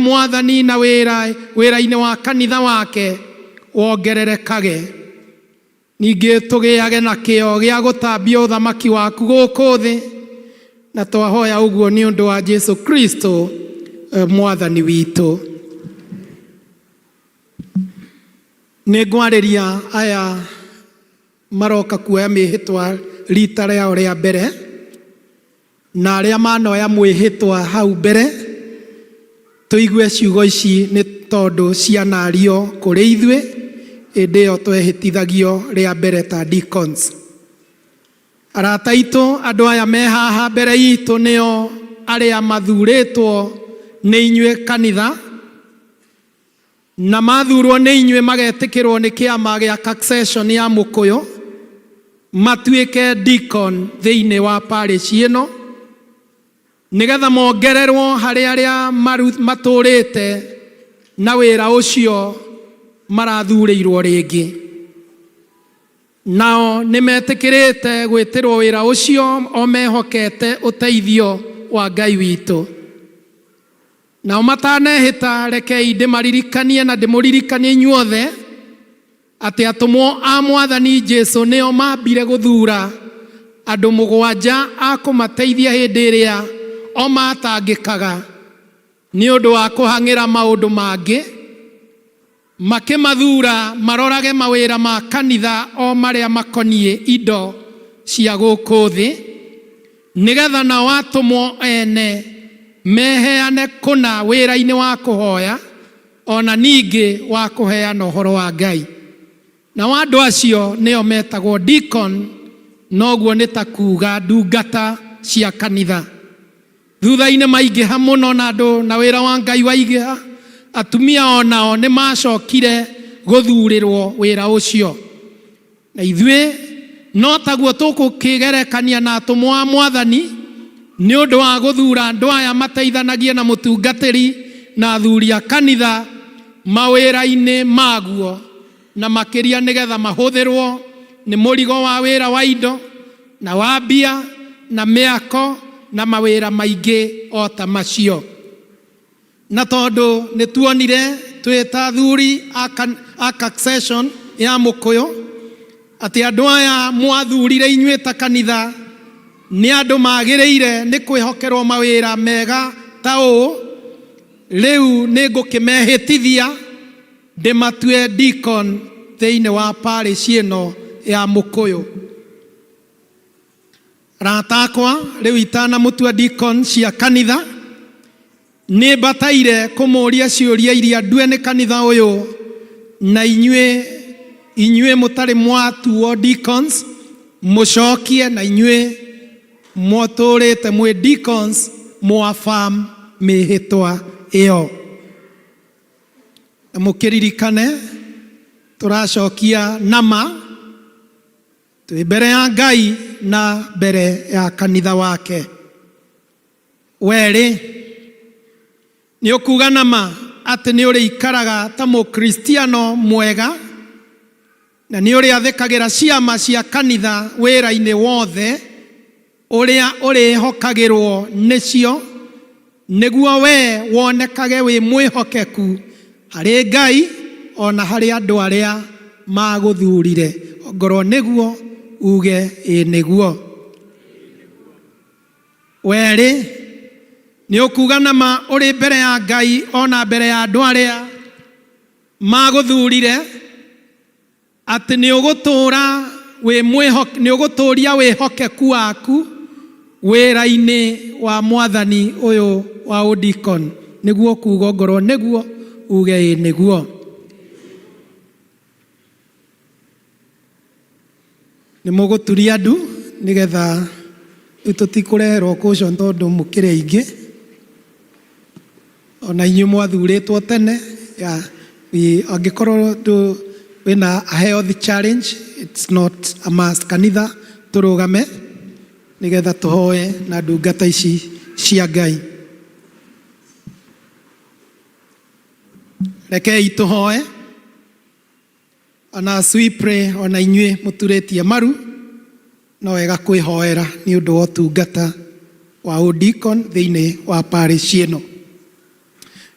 Mwathani na wĩra wĩra-inĩ wa kanitha wake wongererekage. Ningĩ tũgĩage na kĩyo gĩa gũtambia ũthamaki waku gũkũ thĩ, na twahoya ũguo nĩ ũndũ wa Jesu Kristo Mwathani witũ. Nĩ ngwarĩria aya maroka kuoya mĩhĩtwa rita rĩao rĩa mbere, Na arĩa manoya mwĩhĩtwa hau mbere, tũigue ciugo ici nĩ tondũ cianario kũrĩ ithuĩ hĩndĩ ĩyo twehĩtithagio rĩa mbere ta deacons. Arata aitũ, andũ aya me haha mbere itũ nĩo arĩa mathurĩtwo nĩ inyuĩ kanitha, Na mathurwo nĩ inyuĩ magetĩkĩrwo nĩ kĩama gĩa Succession ya Mũkũyũ matuĩke deacon thĩinĩ wa parish ĩno, nĩgetha mongererwo harĩ arĩa matũrĩte na wĩra ũcio marathurĩirwo rĩngĩ. Nao nĩmetĩkĩrĩte gwĩtĩrwo wĩra ũcio o mehokete ũteithio wa Ngai witũ. Nao matanehĩta, rekei ndĩmaririkanie na ndĩmũririkanie inyuothe atĩ atũmwo a Mwathani Jesu nĩo maambire gũthuura andũ mũgwanja a kũmateithia hĩndĩ ĩrĩa o maatangĩkaga nĩ ũndũ wa kũhang'ĩra maũndũ mangĩ, makĩmathuura marorage mawĩra ma kanitha o marĩa makoniĩ indo cia gũkũ thĩ, nĩgetha nao atũmwo ene meheane kũna wĩra-inĩ wa kũhoya, o na ningĩ wa kũheana ũhoro wa Ngai. Nao andũ acio nĩo metagwo deacon, noguo nĩ ta kuuga ndungata cia kanitha. Thutha-inĩ maingĩha mũno na andũ na wĩra wa Ngai waingĩha, atumia o nao nĩ maacokire gũthurĩrwo wĩra ũcio. Na ithuĩ no taguo tũgũkĩgerekania na atũmwo a Mwathani nĩ ũndũ wa gũthura andũ aya mateithanagie na mũtungatĩri na athuri a kanitha mawĩra-inĩ maguo, na makĩria nĩgetha mahũthĩrwo nĩ mũrigo wa wĩra wa indo na wa mbia na mĩako na mawĩra maingĩ o ta macio. Na tondũ nĩ tuonire twĩ ta athuri a Succession ya Mũkũyũ atĩ andũ aya mwathurire inyuĩ ta kanitha nĩ andũ magĩrĩire nĩ kwĩhokerwo mawĩra mega ta ũũ, rĩu nĩ ngũkĩmehĩtithia ndĩmatue deacon thĩinĩ wa parish ĩno ya Mũkũyũ. Arata akwa, rĩu itanamũtua deacon cia kanitha, nĩ mbataire kũmũria ciũria iria ndue nĩ kanitha ũyũ na inyuĩ inyuĩ mũtarĩ mwatuo deacons mũcokie, na inyuĩ mũtũrĩte mwĩ deacons mũaffirm mĩhĩtwa ĩyo. Na mũkĩririkane tũracokia nama twĩ mbere ya Ngai na mbere ya kanitha wake. Werĩ, nĩ ũkuga nama atĩ nĩ ũrĩikaraga ta mũkristiano mwega na nĩ ũrĩathĩkagĩra ciama cia kanitha wĩra-inĩ wothe ũrĩa ũrĩhokagĩrwo nĩcio, nĩguo wee wonekage wĩ mwĩhokeku harĩ Ngai o na harĩ andũ arĩa magũthurire. Ongorwo nĩguo, uge ĩ nĩguo. Werĩ, nĩ ũkuga na ma ũrĩ mbere ya Ngai o na mbere ya andũ arĩa magũthurire atĩ nĩ ũgũtũũra wĩ nĩ ũgũtũũria wĩhokeku waku wĩra-inĩ wa Mwathani ũyũ wa ũdikon. Nĩguo kuga ongorwo nĩguo, uge ĩ nĩguo. Nĩ mũgũturia ndu nĩgetha rĩu tũtikũreherwo caution tondũ mũkĩrĩ aingĩ. Ona inyuĩ mwathurĩtwo tene ya angĩkorwo wĩna a health challenge, it's not a must. Kanitha tũrũgame nĩgetha tũhoe na ndungata ici cia Ngai. Rekei tũhoe. And as we pray, ona inyuĩ mũturĩtie maru, no wega kwĩhoera nĩ ũndũ wa ũtungata wa ũdeacon thĩinĩ wa parish ĩno.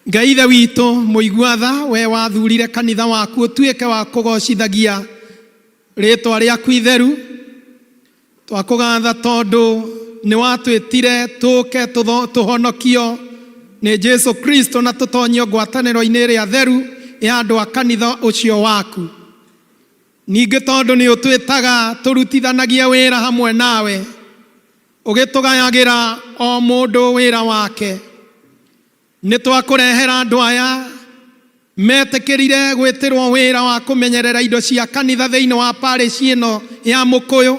Ngai Ithe witũ mũigua tha, we wathurire kanitha waku ũtuĩke wa kũgocithagia rĩtwa rĩaku itheru. Twakũgatha tondũ nĩ watwĩtire tũke tũhonokio nĩ Jesu Kristo na tũtonyio ngwatanĩro-inĩ ĩrĩa theru ya andũ a kanitha ũcio waku. Ningĩ tondũ nĩ ũtwĩtaga tũrutithanagie wĩra hamwe nawe, ũgĩtũgayagĩra o mũndũ wĩra wake. Nĩ twakũrehera andũ aya metĩkĩrire gwĩtĩrwo wĩra wa kũmenyerera indo cia kanitha thĩinĩ wa parish ĩno ya Mũkũyũ.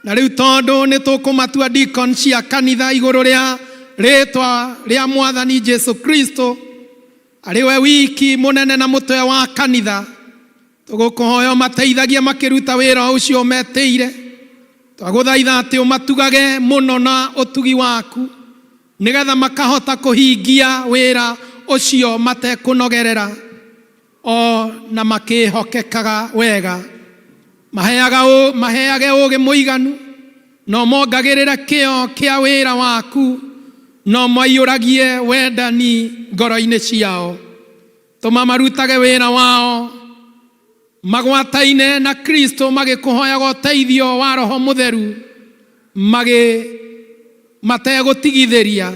Na rĩu tondũ nĩ tũkũmatua deacon cia kanitha igũrũ rĩa rĩtwa rĩa Mwathani Jesu Kristo, arĩ we wiki mũnene na mũtwe wa kanitha, tũgũkũhoya ũmateithagie makĩruta wĩra ũcio ũmetĩire. Twagũthaitha atĩ ũmatugage mũno na ũtugi waku, nĩgetha makahota kũhingia wĩra ũcio matekũnogerera o na makĩhokekaga wega. Maheage ũũgĩ mũiganu, na ũmongagĩrĩre kĩyo kĩa wĩra waku, na ũmaiyũragie wendani ngoro-inĩ ciao. Tũma marutage wĩra wao magwataine na Kristo, magĩkũhoyaga ũteithio wa Roho Mũtheru, magĩ mategũtigithĩria.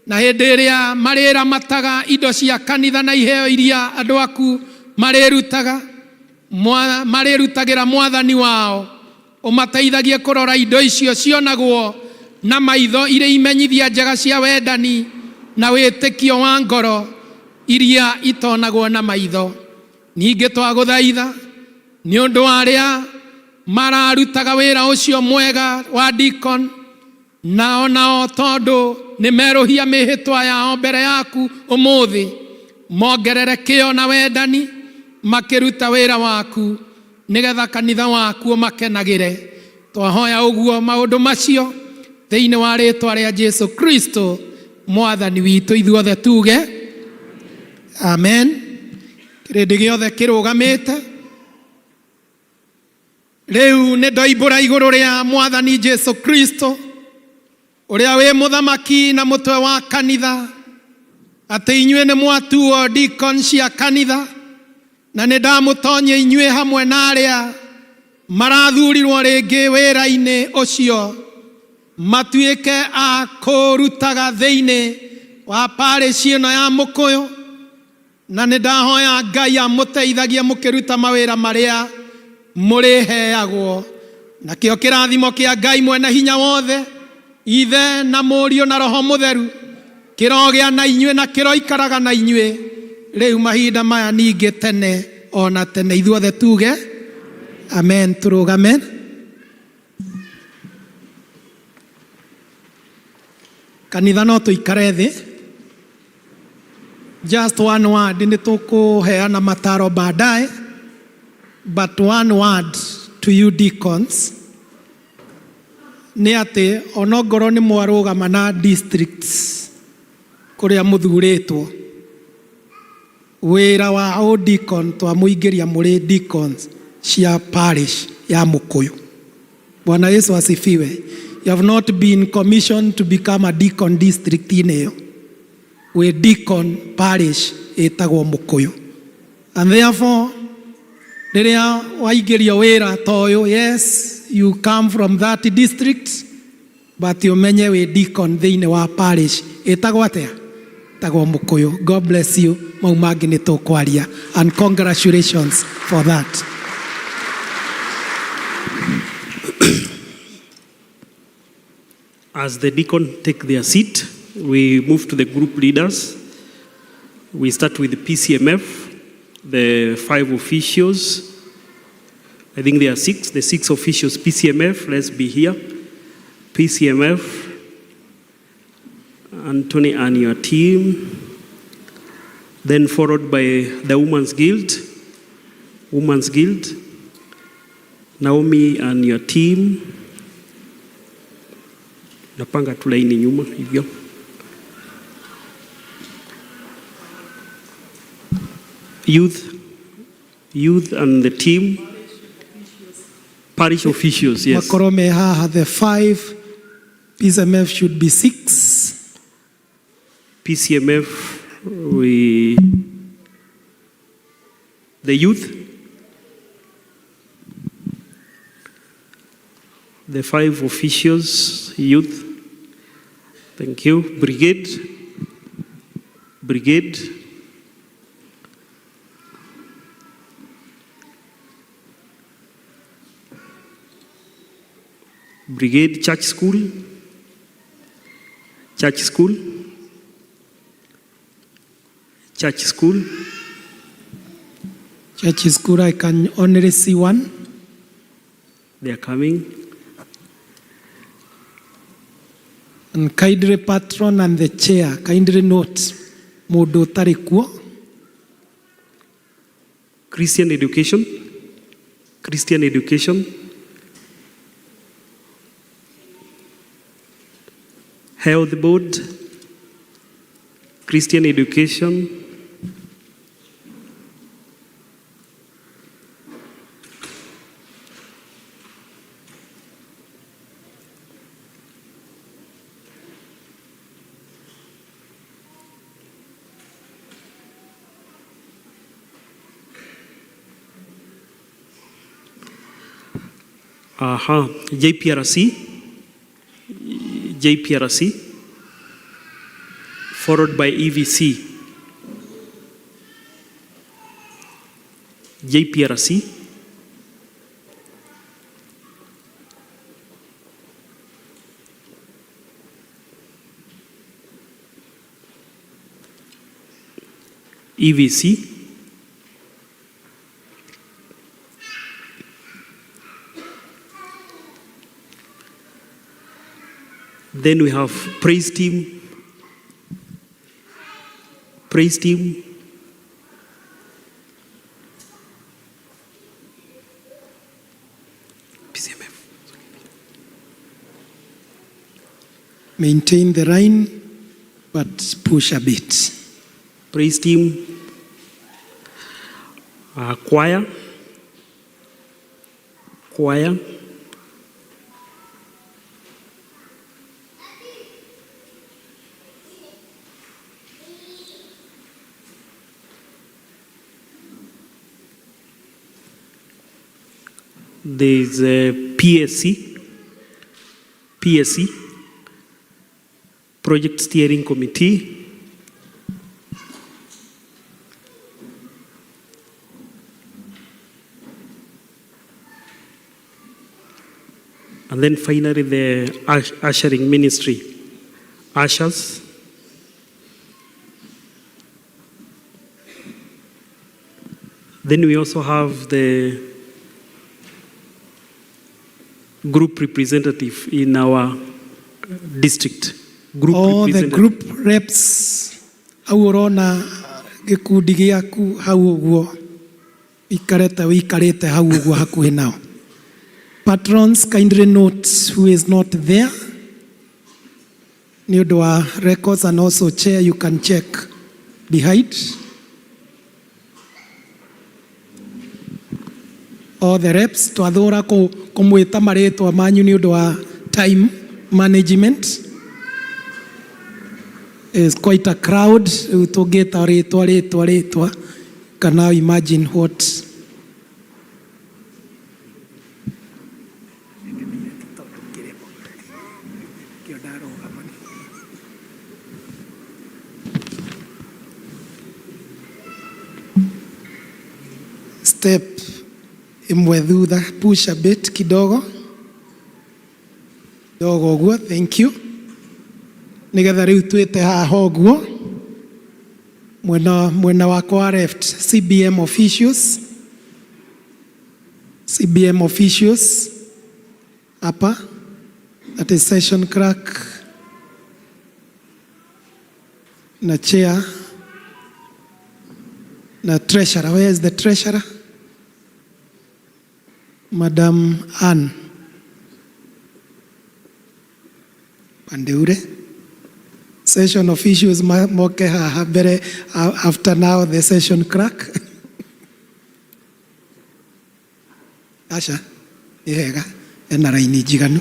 Na hĩndĩ ĩrĩa marĩramataga indo cia kanitha na iheo iria andũ aku marĩrutaga, marĩrutagĩra Mwathani wao, ũmateithagie kũrora indo icio cionagwo na maitho irĩ imenyithia njega cia wendani na wĩtĩkio wa ngoro iria itonagwo na maitho. Ningĩ twagũthaitha nĩ ũndũ wa arĩa mararutaga wĩra ũcio mwega wa deacon, nao nao tondũ nĩ merũhia mĩhĩtwa yao mbere yaku ũmũthĩ, mongerere kĩyo na wendani makĩruta wĩra waku, nĩgetha kanitha waku ũmakenagĩre. Twahoya ũguo maũndũ macio thĩinĩ wa rĩtwa rĩa Jesu Kristo Mwathani witũ, ithuothe tuge amen. Kĩrĩndĩ gĩothe kĩrũgamĩte. Rĩu nĩ ndoimbũra igũrũ rĩa Mwathani Jesu Kristo, ũrĩa wĩ mũthamaki na mũtwe wa kanitha, atĩ inyuĩ nĩ mwatuo deacon cia kanitha, na nĩ ndamũtonyia inyuĩ hamwe na arĩa marathurirwo rĩngĩ wĩra-inĩ ũcio, matuĩke a kũrutaga thĩinĩ wa parish ĩno ya Mũkũyũ. Na nĩ ndahoya Ngai amũteithagie mũkĩruta mawĩra marĩa mũrĩheagwo. Nakĩo kĩrathimo kĩa Ngai mwene hinya wothe, Ithe na Mũriũ na Roho Mũtheru, kĩrogĩa na inyuĩ na kĩroikaraga na inyuĩ rĩu mahinda maya ningĩ tene o na tene. Ithuothe tuge amen. Tũrũgame. Kanitha no tũikare thĩ. Just one word, nĩ tũkũheana mataro baadaye, but one word to you deacons nĩ atĩ onongorwo nĩ mwarũgama na districts kũrĩa mũthurĩtwo, wĩra wa ũdeacon twamũingĩria mũrĩ deacons cia parish ya Mũkũyũ. Bwana Yesu asifiwe. You have not been commissioned to become a deacon district-inĩ ĩyo. Wĩ deacon parish ĩtagwo Mũkũyũ. And therefore, rĩrĩa waingĩrio wĩra ta ũyũ, yes, you come from that district, but ũmenye wĩ deacon thĩinĩ wa parish ĩtagwo atĩa? Ĩtagwo Mũkũyũ. God bless you. Mau mangĩ nĩ tũkwaria. And congratulations for that. As the deacon take their seat, we move to the group leaders. We start with the PCMF, the 5 officials. I think there are 6, the 6 officials, PCMF, let's be here. PCMF, Anthony and your team. Then followed by the Women's Guild, Women's Guild, Naomi and your team. Napanga tu laini nyuma hivyo. Youth and the team. Parish officials, yes. Makorwo me haha, the 5, PCMF should be 6. PCMF, We, the youth, the five officials, youth. Thank you. Brigade, brigade. Brigade Church School, Church School, Church School. Church school, I can only see one. They are coming. And kindly patron and the chair, kindly note, mũndũ ũtarĩ kuo. Christian Education, Christian Education. Health Board, Christian Education. Aha, JPRC, JPRC, followed by EVC. JPRC, EVC. Then we have praise team, praise team. PCMF. Maintain the line, but push a bit. Praise team, choir, choir. There is a PSC, PSC, Project Steering Committee. And then finally, the ushering ministry, ushers. Then we also have the group representative in our district. Group All the representative. group reps, hau ũrona gĩkundi gĩaku hau ũguo, ikare ta wĩikarĩte hau ũguo hakuhĩ nao. Patrons, kindly note who is not there. Nĩ ũndũ wa records and also chair you can check behind. All the reps, twathũra kũmwĩta marĩtwa manyu nĩ ũndũ wa time management. Is quite a crowd. Rĩu tũngĩta rĩtwa rĩtwa rĩtwa, can now imagine what. Step ĩmwe thutha, push a bit kidogo kidogo ũguo, thank you. Nigetha rĩu twĩte haha ũguo mwena wakwa wa left, CBM officials, CBM officials hapa, that is session clerk na chair na treasurer. Where is the treasurer? Madam Ann Pandeure. Session officials moke haha mbere after now the session clerk. Aca, nĩ hega, ena raini njiganu.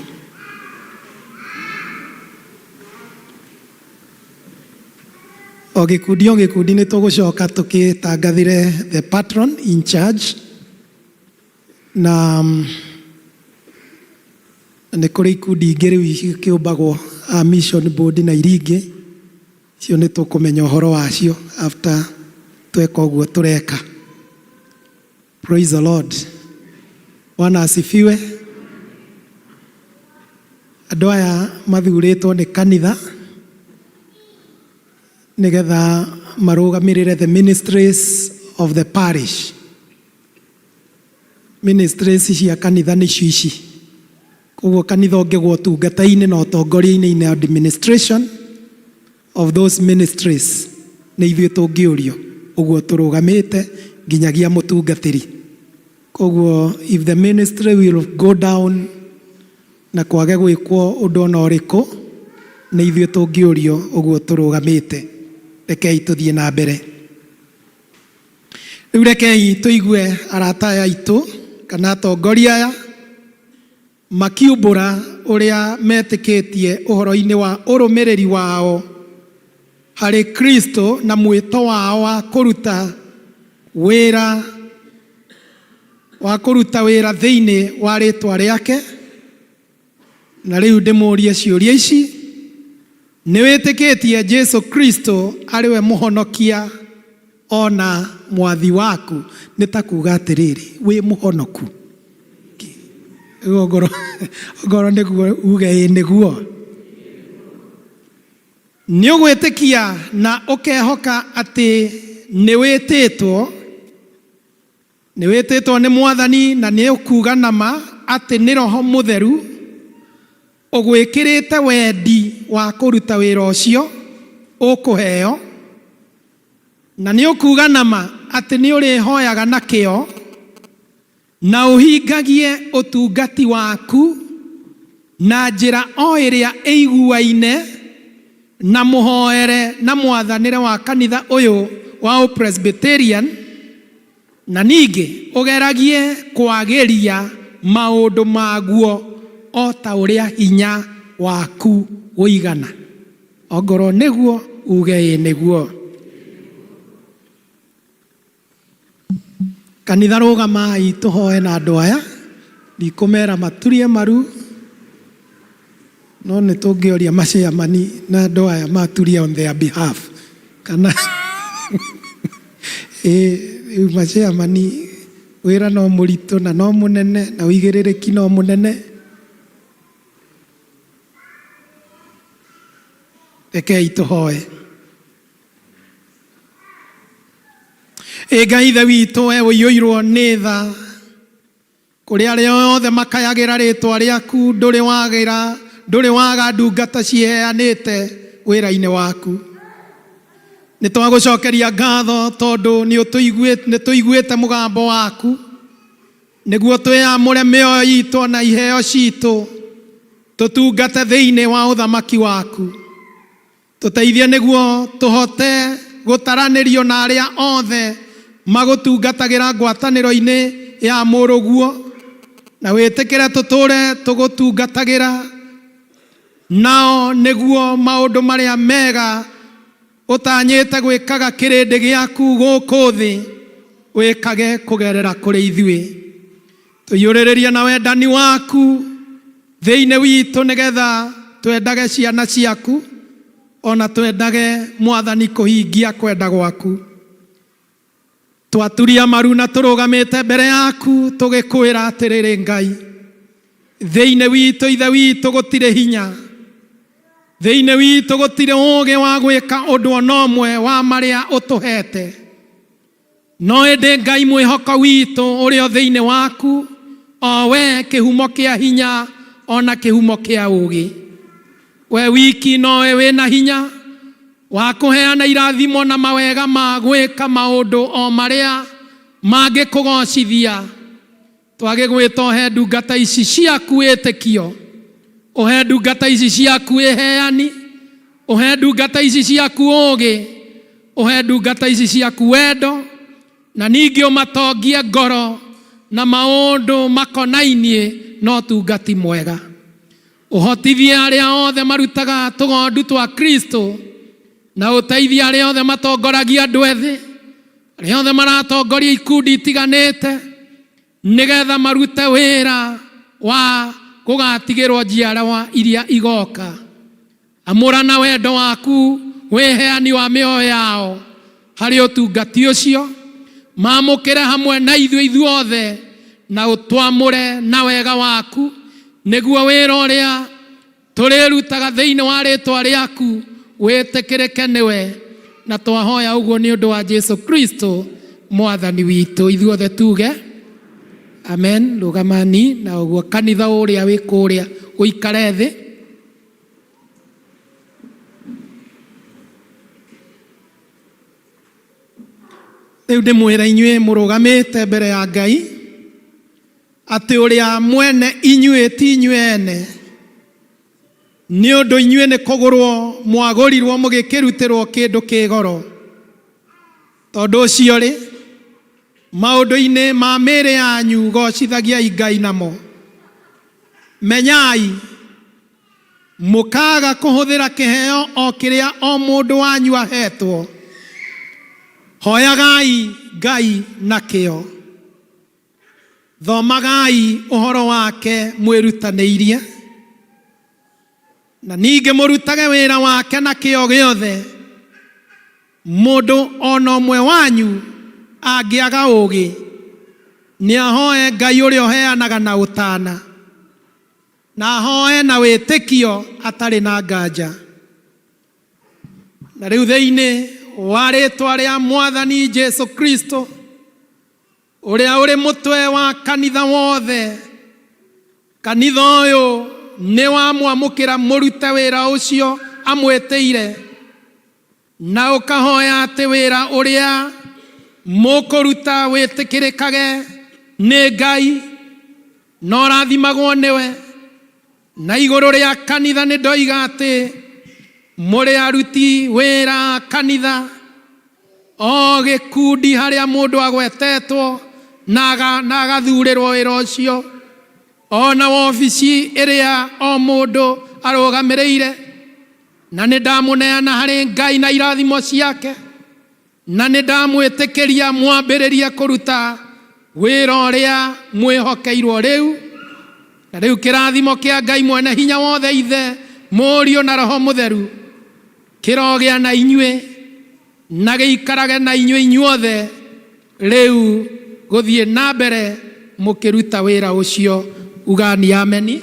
O gĩkundi o gĩkundi nĩ tũgũcoka tũkĩtangathĩre the patron in charge na nĩ kũrĩ ikundi ingĩ rĩu ikĩũmbagwo a mission board na iria ingĩ icio nĩ tũkũmenya ũhoro wacio after tweka ũguo tũreka. Praise the Lord. Bwana asifiwe. Andũ aya mathurĩtwo nĩ kanitha nĩgetha marũgamĩrĩre the ministries of the parish. Ministries cia kanitha nĩcio ici. Koguo kanitha ũngĩgwo ũtungata-inĩ na ũtongoria-inĩ in administration of those ministries nĩ ithuĩ tũngĩũrio ũguo tũrũgamĩte nginyagia mũtungatĩri. Koguo if the ministry will go down na kwage gwĩkwo ũndũ ona ũrĩkũ nĩ ithuĩ tũngĩũrio ũguo tũrũgamĩte. Rekei tũthiĩ na mbere. Rĩu rekei tũigue arata aya aitũ kana atongoria aya makiumbũra ũrĩa metĩkĩtie ũhoro-inĩ wa ũrũmĩrĩri wao harĩ Kristo na mwĩto wao wa kũruta wĩra wa kũruta wĩra thĩinĩ wa rĩtwa rĩake. Na rĩu ndĩmũrie ciũria ici. Nĩ wĩtĩkĩtie Jesu Kristo arĩ we mũhonokia ona mwathi waku? Nĩ ta kuga atĩrĩrĩ, wĩ mũhonoku? Rĩu ongorwo nĩguo uge ĩ nĩguo. Nĩ ũgwĩtĩkia na ũkehoka atĩ nĩ wĩtĩtwo nĩ wĩtĩtwo nĩ mwathani na nĩ ũkuga nama atĩ nĩ roho mũtheru ũgwĩkĩrĩte wendi wa kũruta wĩra ũcio ũkũheo na nĩ ũkuga nama atĩ nĩ ũrĩhoyaga na kĩo na ũhingagie ũtungati waku na njĩra o ĩrĩa ĩiguaine na mũhoere na mwathanĩre wa kanitha ũyũ wa Presbyterian na ningĩ ũgeragie kwagĩria maũndũ maguo o ta ũrĩa hinya waku ũigana. Ongorwo nĩguo uge ĩ nĩguo. Kanitha rũgamai tũhoe na andũ aya ndikũmera maturie maru no nĩ tũngĩoria maciamani na andũ aya maturie on their behalf kana ĩ rĩu maciamani wĩra no mũritũ na no mũnene na ũigĩrĩrĩki no mũnene. Rekei tũhoe. Ĩ Ngai ithe witũ we ũiyũirwo nĩ tha kũrĩ arĩa othe makayagĩra rĩtwa rĩaku ndũrĩ wagĩra ndũrĩ waga ndungata ciheanĩte wĩra-inĩ waku. Nĩ twagũcokeria ngatho tondũ nĩ tũiguĩte mũgambo waku nĩguo twĩamũre mĩoyo itũ na iheo citũ tũtungate thĩinĩ wa ũthamaki waku. Tũteithie nĩguo tũhote gũtaranĩrio na arĩa othe magũtungatagĩra ngwatanĩro-inĩ ya mũrũguo na wĩtĩkĩre tũtũre tũgũtungatagĩra nao nĩguo maũndũ marĩa mega ũtanyĩte gwĩkaga kĩrĩndĩ gĩaku gũkũ thĩ wĩkage kũgerera kũrĩ ithuĩ. Tũiyũrĩrĩrie na wendani waku thĩinĩ witũ nĩgetha twendage ciana ciaku ona twendage mwathani kũhingia kwenda gwaku. Twaturia maru na tũrũgamĩte mbere yaku tũgĩkwĩra atĩrĩrĩ Ngai, thĩinĩ witũ ithe witũ gũtirĩ hinya, thĩinĩ witũ gũtirĩ ũũgĩ wa gwĩka ũndũ ona ũmwe wa marĩa ũtũhete, no ĩndĩ Ngai mwĩhoko witũ ũrĩ o thĩinĩ waku, o we kĩhumo kĩa hinya ona kĩhumo kĩa ũũgĩ. We wiki nowe wĩna hinya wa kũheana irathimo na mawega ma gwĩka maũndũ o marĩa mangĩkũgocithia. Twagĩgwĩta ũhe ndungata ici ciaku wĩtĩkio, ũhe ndungata ici ciaku ĩheani, ũhe ndungata ici ciaku ũũgĩ, ũhe ndungata ici ciaku wendo, na ningĩ ũmatongie ngoro na maũndũ makonainie na ũtungati mwega. Ũhotithie arĩa othe marutaga tũgondu twa Kristo Na ũteithie arĩa othe matongoragia andũ ethĩ, arĩa othe maratongoria ikundi itiganĩte, nĩgetha marute wĩra wa gũgatigĩrwo njiarwa iria igoka. Amũra na wendo waku wĩheani wa mĩoyo yao harĩ ũtungati ũcio. Mamũkĩre hamwe na ithuĩ ithuothe na ũtwamũre na wega waku, nĩguo wĩra ũrĩa tũrĩrutaga thĩinĩ wa rĩtwa rĩaku wĩtĩkĩrĩke nĩwe. Na twahoya ũguo nĩ ũndũ wa Jesu Kristo Mwathani witũ. Ithuothe tuge amen. Rũgamani na ũguo kanitha ũrĩa wĩ kũrĩa ũikare thĩ. Rĩu ndĩmwĩra inyuĩ mũrũgamĩte mbere ya Ngai atĩ ũrĩa mwene inyuĩ ti inyuĩ ene, nĩ ũndũ inyuĩ nĩ kũgũrwo mwagũrirwo mũgĩkĩrutĩrwo kĩndũ kĩ goro. Tondũ ũcio rĩ, maũndũ-inĩ ma mĩĩrĩ yanyu gocithagiai Ngai namo. Menyai mũkaaga kũhũthĩra kĩheo o kĩrĩa o mũndũ wanyu ahetwo, hoyagai Ngai nakĩo. Thomagai ũhoro wake mwĩrutanĩirie, na ningĩ mũrutage wĩra wake na kĩo gĩothe. Mũndũ o na ũmwe wanyu angĩaga ũũgĩ, nĩahoe Ngai ũrĩa ũheanaga na ũtaana, na ahoe na wĩtĩkio atarĩ na nganja. Na rĩu thĩinĩ wa rĩtwa rĩa Mwathani Jesu Kristo, ũrĩa ũrĩ mũtwe wa kanitha wothe, kanitha ũyũ nĩ wamwamũkĩra mũrute wĩra ũcio amwĩtĩire, na ũkahoya atĩ wĩra ũrĩa mũkũruta wĩtĩkĩrĩkage nĩ Ngai na ũrathimagwo nĩwe. Na igũrũ rĩa kanitha nĩ ndoiga atĩ mũrĩ aruti wĩra a kanitha, o gĩkundi harĩa mũndũ agwetetwo na agathurĩrwo wĩra ũcio, o na wobici ĩrĩa o mũndũ arũgamĩrĩire. Na nĩ ndamũneana harĩ Ngai na irathimo ciake, na nĩ ndamwĩtĩkĩria mwambĩrĩrie kũruta wĩra ũrĩa mwĩhokeirwo rĩu. Na rĩu kĩrathimo kĩa Ngai mwene hinya wothe, Ithe, Mũriũ na Roho Mũtheru, kĩrogĩa na inyuĩ na gĩikarage na inyuĩ inyuothe rĩu gũthiĩ na mbere mũkĩruta wĩra ũcio. Ugani ameni.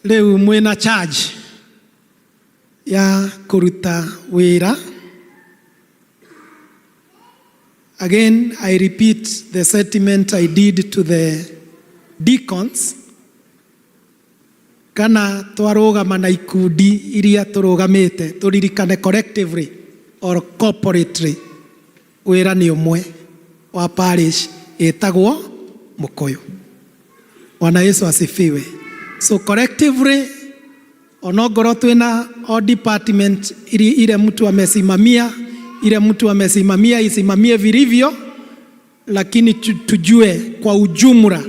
Rĩu mwĩna charge ya kũruta wĩra. Again, I repeat the sentiment I did to the deacons. Kana twarũgama na ikundi iria tũrũgamĩte, tũririkane collectively or corporately, wĩra nĩ ũmwe wa parish ĩtagwo Mũkũyũ. Bwana Yesu asifiwe. So collectively, onongorwo twĩna o department ile mtu amesimamia, ile mtu amesimamia isimamie vilivyo, lakini tujue kwa ujumla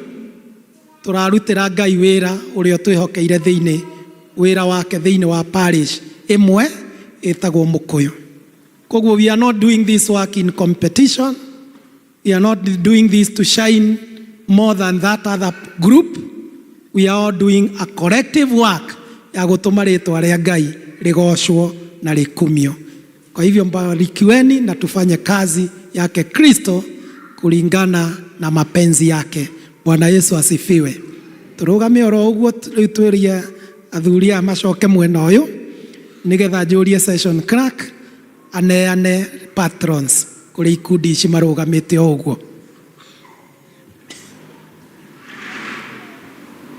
tũrarutĩra Ngai wĩra ũrĩa twĩhokeire thĩinĩ wĩra wake thĩinĩ wa parish ĩmwe ĩtagwo Mũkũyũ. Koguo we are not doing this work in competition. We are not doing this to shine more than that other group. We are all doing a collective work ya gũtũma rĩtwa rĩa Ngai rĩgocwo na rĩkumio. Kwa hivyo mbarikiweni na tufanye kazi yake Kristo kulingana na mapenzi yake. Bwana Yesu asifiwe. Tũrũgame oro ũguo rĩu twĩrie athuri aya macoke mwena ũyũ nĩgetha njũrie session clerk aneane patrons kũrĩ ikundi ici marũgamĩte o ũguo.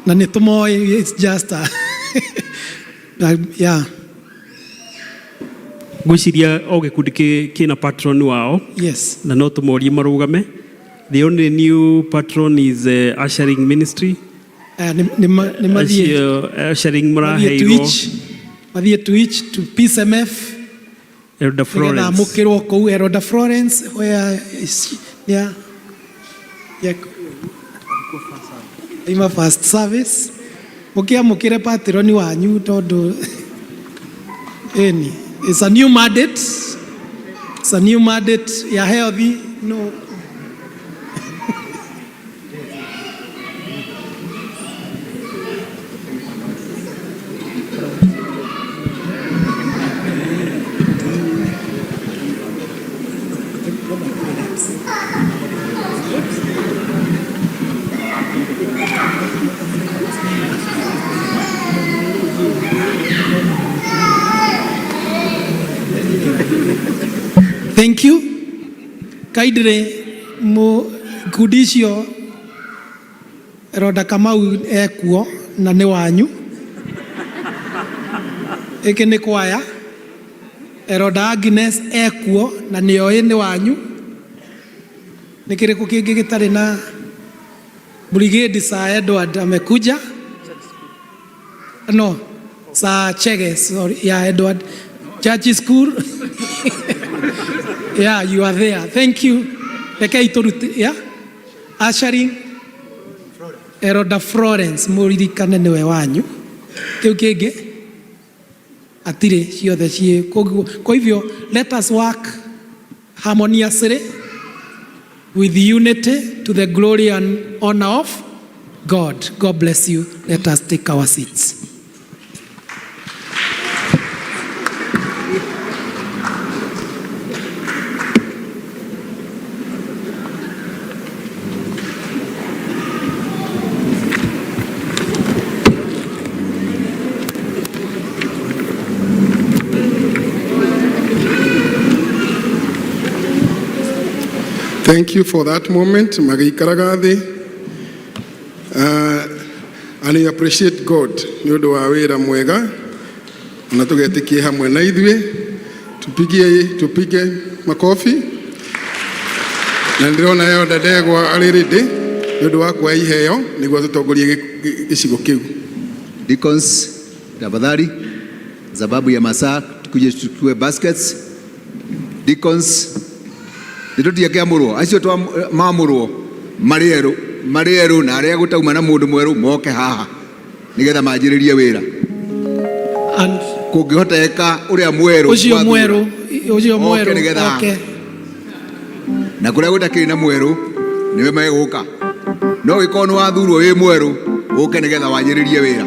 Na nĩ tũmoĩ, it's just a yeah. Ngwĩciria o gĩkundi kĩna patron wao. Yes. Na no tũmorie marũgame. The only new patron is ushering ministry. Nĩ mathiĩ Acio ushering mathiĩ to maraheirwo each, mathiĩ to each to PCMF Elder nĩgetha Florence. amũkĩrwo kũu. Elder Florence, where is she? Yeah. Ima first service. Mũkĩamũkĩre patroni wanyu tondũ ĩni it's a new mandate. It's a new mandate ya healthy no. Thank you. Kindly mu ikundi icio Roda Kamau ekuo na nĩ wanyu. Ĩkĩ nĩ kwaya. Roda Agnes ekuo na nĩ oĩ nĩ wanyu. Nĩ kĩrĩkũ kĩngĩ gĩtarĩ na Brigade Sir Edward amekuja? No, Sir Chege, sorry, yeah, Edward. Church school. Yeah, you are there. Thank you. Rekei tũrute, yeah? Ushering. Eroda Florence mũririkane nĩwe wanyu. Kĩu kĩngĩ atirĩ ciothe ciĩ koguo kwa hivyo let us work harmoniously with unity to the glory and honor of God. God bless you. Let us take our seats. Thank you for that moment, magĩikaraga thĩ. And we appreciate God nĩ ũndũ wa wĩra mwega na tũgetĩkie hamwe na ithuĩ. Tupigie, tupige makofi. Na ndĩrona Elder Ndegwa arĩ ready nĩ ũndũ wa kuoya iheo nĩguo tũtongorie gĩcigo kĩu. Deacons, tafadhali, sababu ya masaa tukuje tuchukue baskets. Deacons, nĩtũtiakĩamũrwo acio mamũrwo marĩ erũ marĩ erũ na arĩa gũtauma na mũndũ mwerũ moke haha nĩgetha manjĩrĩrie wĩra. And kũngĩhoteka ũrĩa mwerũ ũcio twathura, mwerũ ũcio oke mwerũ nĩgetha oke. Na kũrĩa gũtakĩrĩ na mwerũ nĩwe megũka, no gĩkorwo nĩ wathurwo wĩ mwerũ ũke nĩgetha wanjĩrĩrie wĩra.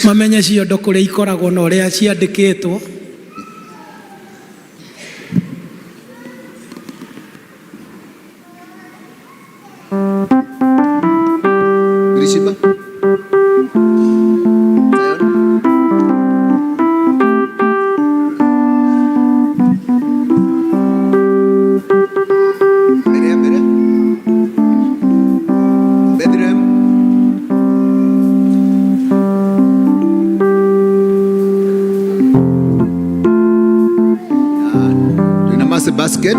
Mamenye ciondo kũrĩa ikoragwo na ũrĩa ciandĩkĩtwo. Birishiba? Zion? Mbere, mbere. Bethlehem. Tuna mercy basket.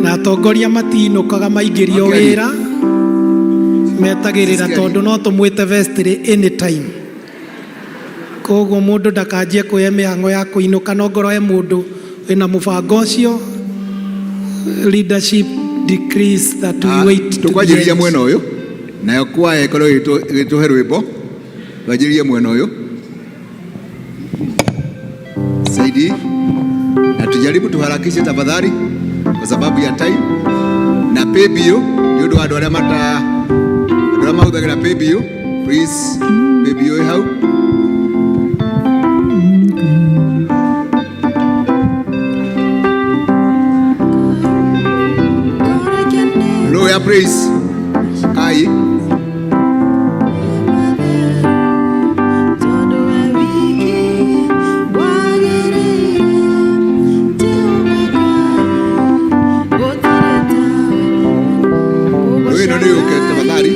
Na atongoria matinũkaga maingĩrio Makĩaria. wĩra metagĩrĩra Sisikari. tondũ no tũmwĩte vestry anytime, koguo mũndũ ndakanjie kuoya mĩhang'o ya kũinũka, no ngorwo he mũndũ wĩna mũbango ũcio. Leadership decrees that we wait to the Tũkwanjĩrĩria end. Mwena ũyũ nayo kwaya ĩkorwo ĩgĩtũhe rwĩmbo. Twanjĩrĩrie mwena ũyũ saidi na tujaribu tuharakishe tafadhali kwa sababu ya time na paybill nĩ ũndũ wa andũ arĩa mata andũ arĩa mahũthagĩra paybill, please, paybill ĩ hau. Hallelujah, praise kai. Rũĩ ĩno nĩ yũke tafadhali.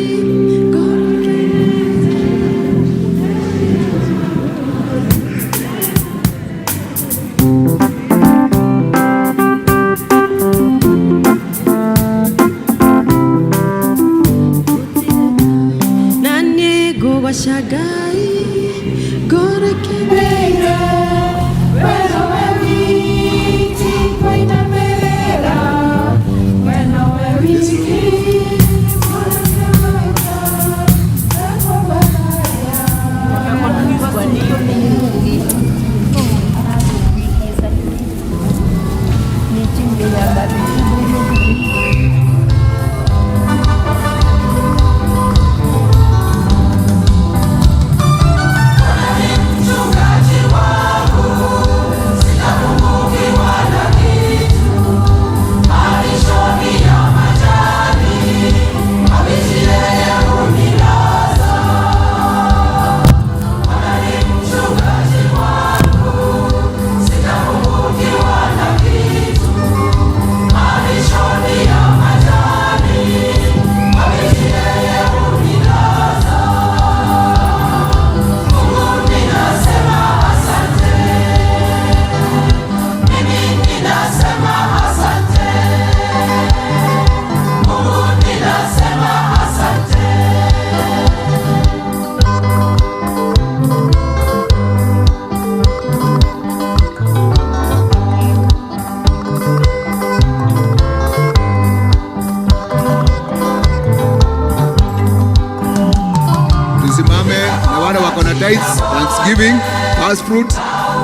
Thanksgiving, first fruit.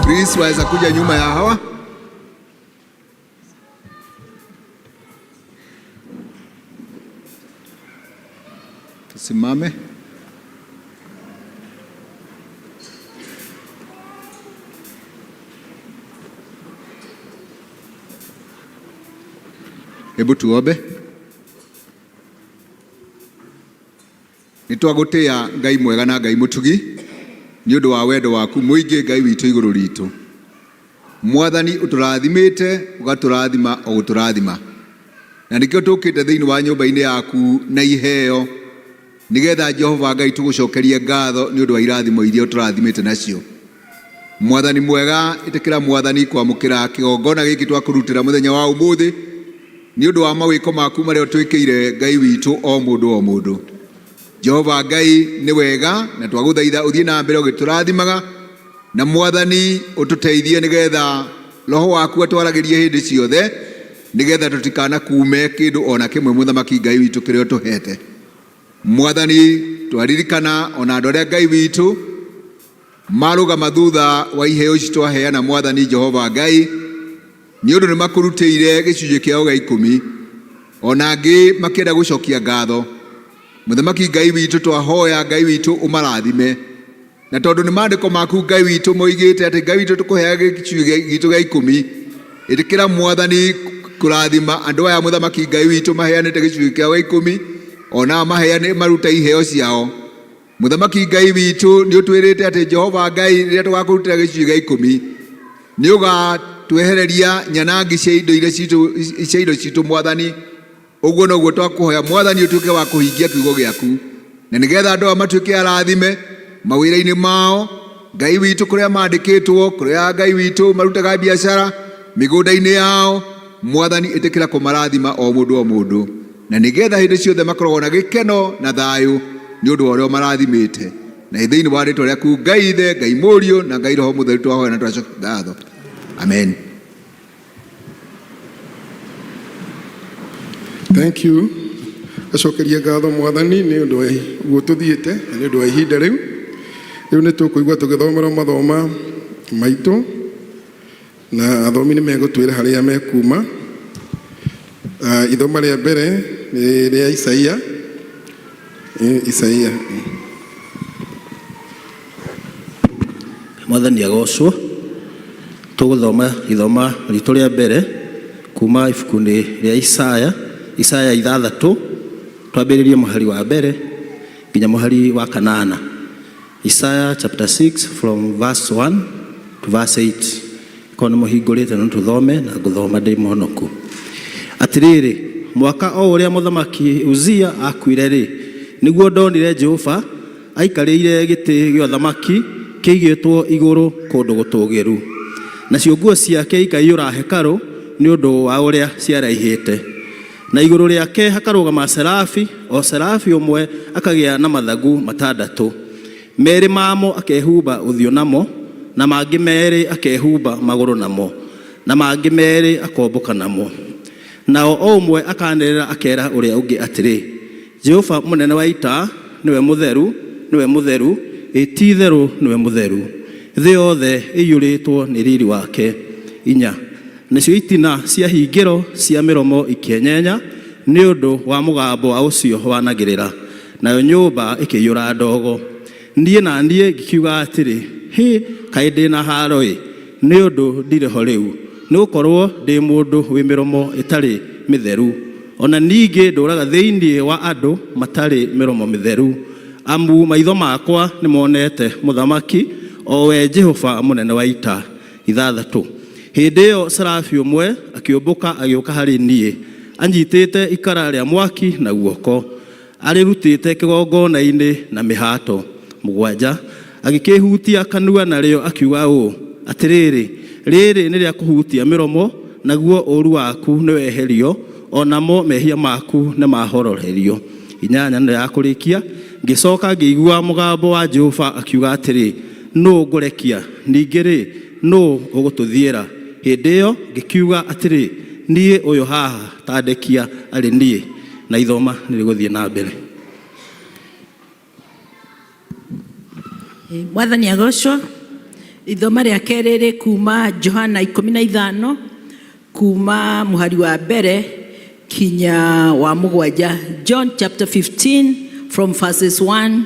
Please waweza kuja nyuma ya hawa. Tusimame. Hebu tuombe. Nĩ twagũtĩa Ngai mwega na Ngai mũtugi nĩ ũndũ wa wendo waku mũingĩ Ngai witũ igũrũ ritũ. Mwathani ũtũrathimĩte ũgatũrathima o gũtũrathima, na nĩkĩo tũkĩte thĩinĩ wa nyũmba-inĩ yaku na iheo nĩgetha Jehova Ngai tũgũcokerie ngatho nĩ ũndũ wa irathimo iria ũtũrathimĩte nacio. Mwathani mwega, ĩtĩkĩra Mwathani kwamũkĩra kĩgongona gĩkĩ twakũrutĩra mũthenya wa ũmũthĩ nĩ ũndũ wa mawĩko maku marĩa ũtwĩkĩire Ngai witũ o mũndũ o mũndũ. Jehova Ngai nĩ wega na twagũthaitha ũthiĩ na mbere ũgĩtũrathimaga na Mwathani ũtũteithie nĩgetha roho waku atwaragĩrie hĩndĩ ciothe nĩgetha tũtikanakume kĩndũ ona kĩmwe mũthamaki Ngai witũ kĩrĩa ũtũhete. Mwathani twaririkana ona andũ arĩa Ngai witũ marũgama thutha wa iheo ici twaheana Mwathani Jehova Ngai nĩ ũndũ nĩ makũrutĩire gĩcunjĩ kĩao gĩa ikũmi ona angĩ makĩenda gũcokia ngatho. Mũthamaki Ngai witũ twahoya Ngai witũ ũmarathime na tondũ nĩ maandĩko maku Ngai witũ moigĩte atĩ Ngai witũ tũkũheaga gĩcunjĩ gitũ gĩa ikũmi, ĩtĩkĩra Mwathani kũrathima andũ aya mũthamaki Ngai witũ maheanĩte gĩcunjĩ kĩao gĩa ikũmi ona maheane maruta iheo ciao. Mũthamaki Ngai witũ nĩ ũtwĩrĩte atĩ Jehova Ngai rĩrĩa tũgakũrutĩra gĩcunjĩ gĩa ikũmi nĩ ũgatwehereria nyanangi cia indo iria citũ cia indo citũ Mwathani. Ũguo noguo twakũhoya Mwathani ũtuĩke wa kũhingia kiugo gĩaku na nĩgetha andũ aya matuĩke arathime mawĩra-inĩ mao Ngai witũ kũrĩa mandĩkĩtwo kũrĩa Ngai witũ marutaga biacara mĩgũnda-inĩ yao Mwathani ĩtĩkĩra kũmarathima o mũndũ o mũndũ na nĩgetha hĩndĩ ciothe makoragwo na gĩkeno na thayũ nĩ ũndũ wa ũrĩa ũmarathimĩte na thĩinĩ wa rĩtwa rĩaku Ngai Ithe Ngai Mũriũ na Ngai Roho Mũtheru twahoya na twacokia ngatho amen. Thank you. Acokeria ngatho Mwathani nĩ ũndũ wa ũguo tũthiĩte na nĩ ũndũ wa ihinda rĩu. Rĩu nĩ tũkũigua tũgĩthomerwo mathoma maitũ na athomi nĩ megũtwĩra harĩa mekuma. Ithoma rĩa mbere nĩ rĩa Isaia. Isaia. Mwathani agocwo. Tũgũthoma ithoma ritũ rĩa mbere kuma ibuku-inĩ rĩa Isaya, Isaya ithathatũ, twambĩrĩrie mũhari wa mbere nginya mũhari wa kanana. Isaiah chapter 6 from verse 1 to verse 8. Korwo nĩ mũhingũrĩte no tũthome na ngũthoma ndĩ mũhonoku. Atĩrĩrĩ, mwaka o ũrĩa mũthamaki Uzia akuire-rĩ, nĩguo ndonire Jehova aikarĩire gĩtĩ gĩa ũthamaki kĩigĩtwo igũrũ kũndũ gũtũũgĩru, nacio nguo ciake ikaiyũra hekarũ nĩ ũndũ wa ũrĩa ciaraihĩte. Na igũrũ rĩake hakarũgama serafi, o serafi ũmwe akagĩa na mathagu matandatũ, merĩ mamo akehumba ũthiũ namo, na mangĩ merĩ akehumba magũrũ namo, na mangĩ merĩ akombũka namo. Nao o ũmwe akanĩrĩra akera ũrĩa ũngĩ atĩrĩ, Jehova mũnene wa ita nĩwe mũtheru, nĩwe mũtheru, ĩ ti-itherũ nĩwe mũtheru. Thĩ yothe ĩiyũrĩtwo nĩ riri wake. Inya. Nacio itina cia hingĩro cia mĩromo ikĩenyenya nĩ ũndũ wa mũgambo wa ũcio wanagĩrĩra, nayo nyũmba ĩkĩiyũra ndogo. Niĩ na niĩ ngĩkiuga atĩrĩ, Hĩ, kaĩ ndĩ na haaro-ĩ, nĩ ũndũ ndirĩ ho rĩu, nĩ gũkorwo ndĩ mũndũ wĩ mĩromo ĩtarĩ mĩtheru, ona ningĩ ndũraga thĩinĩ wa andũ matarĩ mĩromo mĩtheru, amu maitho makwa nĩmonete Mũthamaki, o we Jehova mũnene wa ita. Ithathatũ. Hĩndĩ ĩyo serafi ũmwe akĩũmbũka agĩũka harĩ niĩ, anyitĩte ikara rĩa mwaki na guoko, arĩrutĩte kĩgongona-inĩ na mĩhato mũgwanja, agĩkĩhutia kanua narĩo akiuga ũũ, Atĩrĩrĩ, rĩrĩ nĩ rĩa kũhutia mĩromo, naguo ũũru waku nĩweherio, o namo mehia maku nĩmahoroherio. Inyanya nĩ ya kũrĩkia, ngĩcoka ngĩigua mũgambo wa Jehova akiuga atĩrĩ, nũ ngũrekia? Ningĩ rĩ, nũ ũgũtũthiĩra? Hĩndĩ ĩyo ngĩkiuga atĩrĩ, niĩ ũyũ haha, ta ndekia arĩ niĩ. Na ithoma nĩ rĩgũthiĩ na mbere. Mwathani agocwo. Ithoma rĩa kerĩ rĩ kuma Johana 15 kuma mũhari wa mbere kinya wa mũgwanja. John chapter 15 from verses 1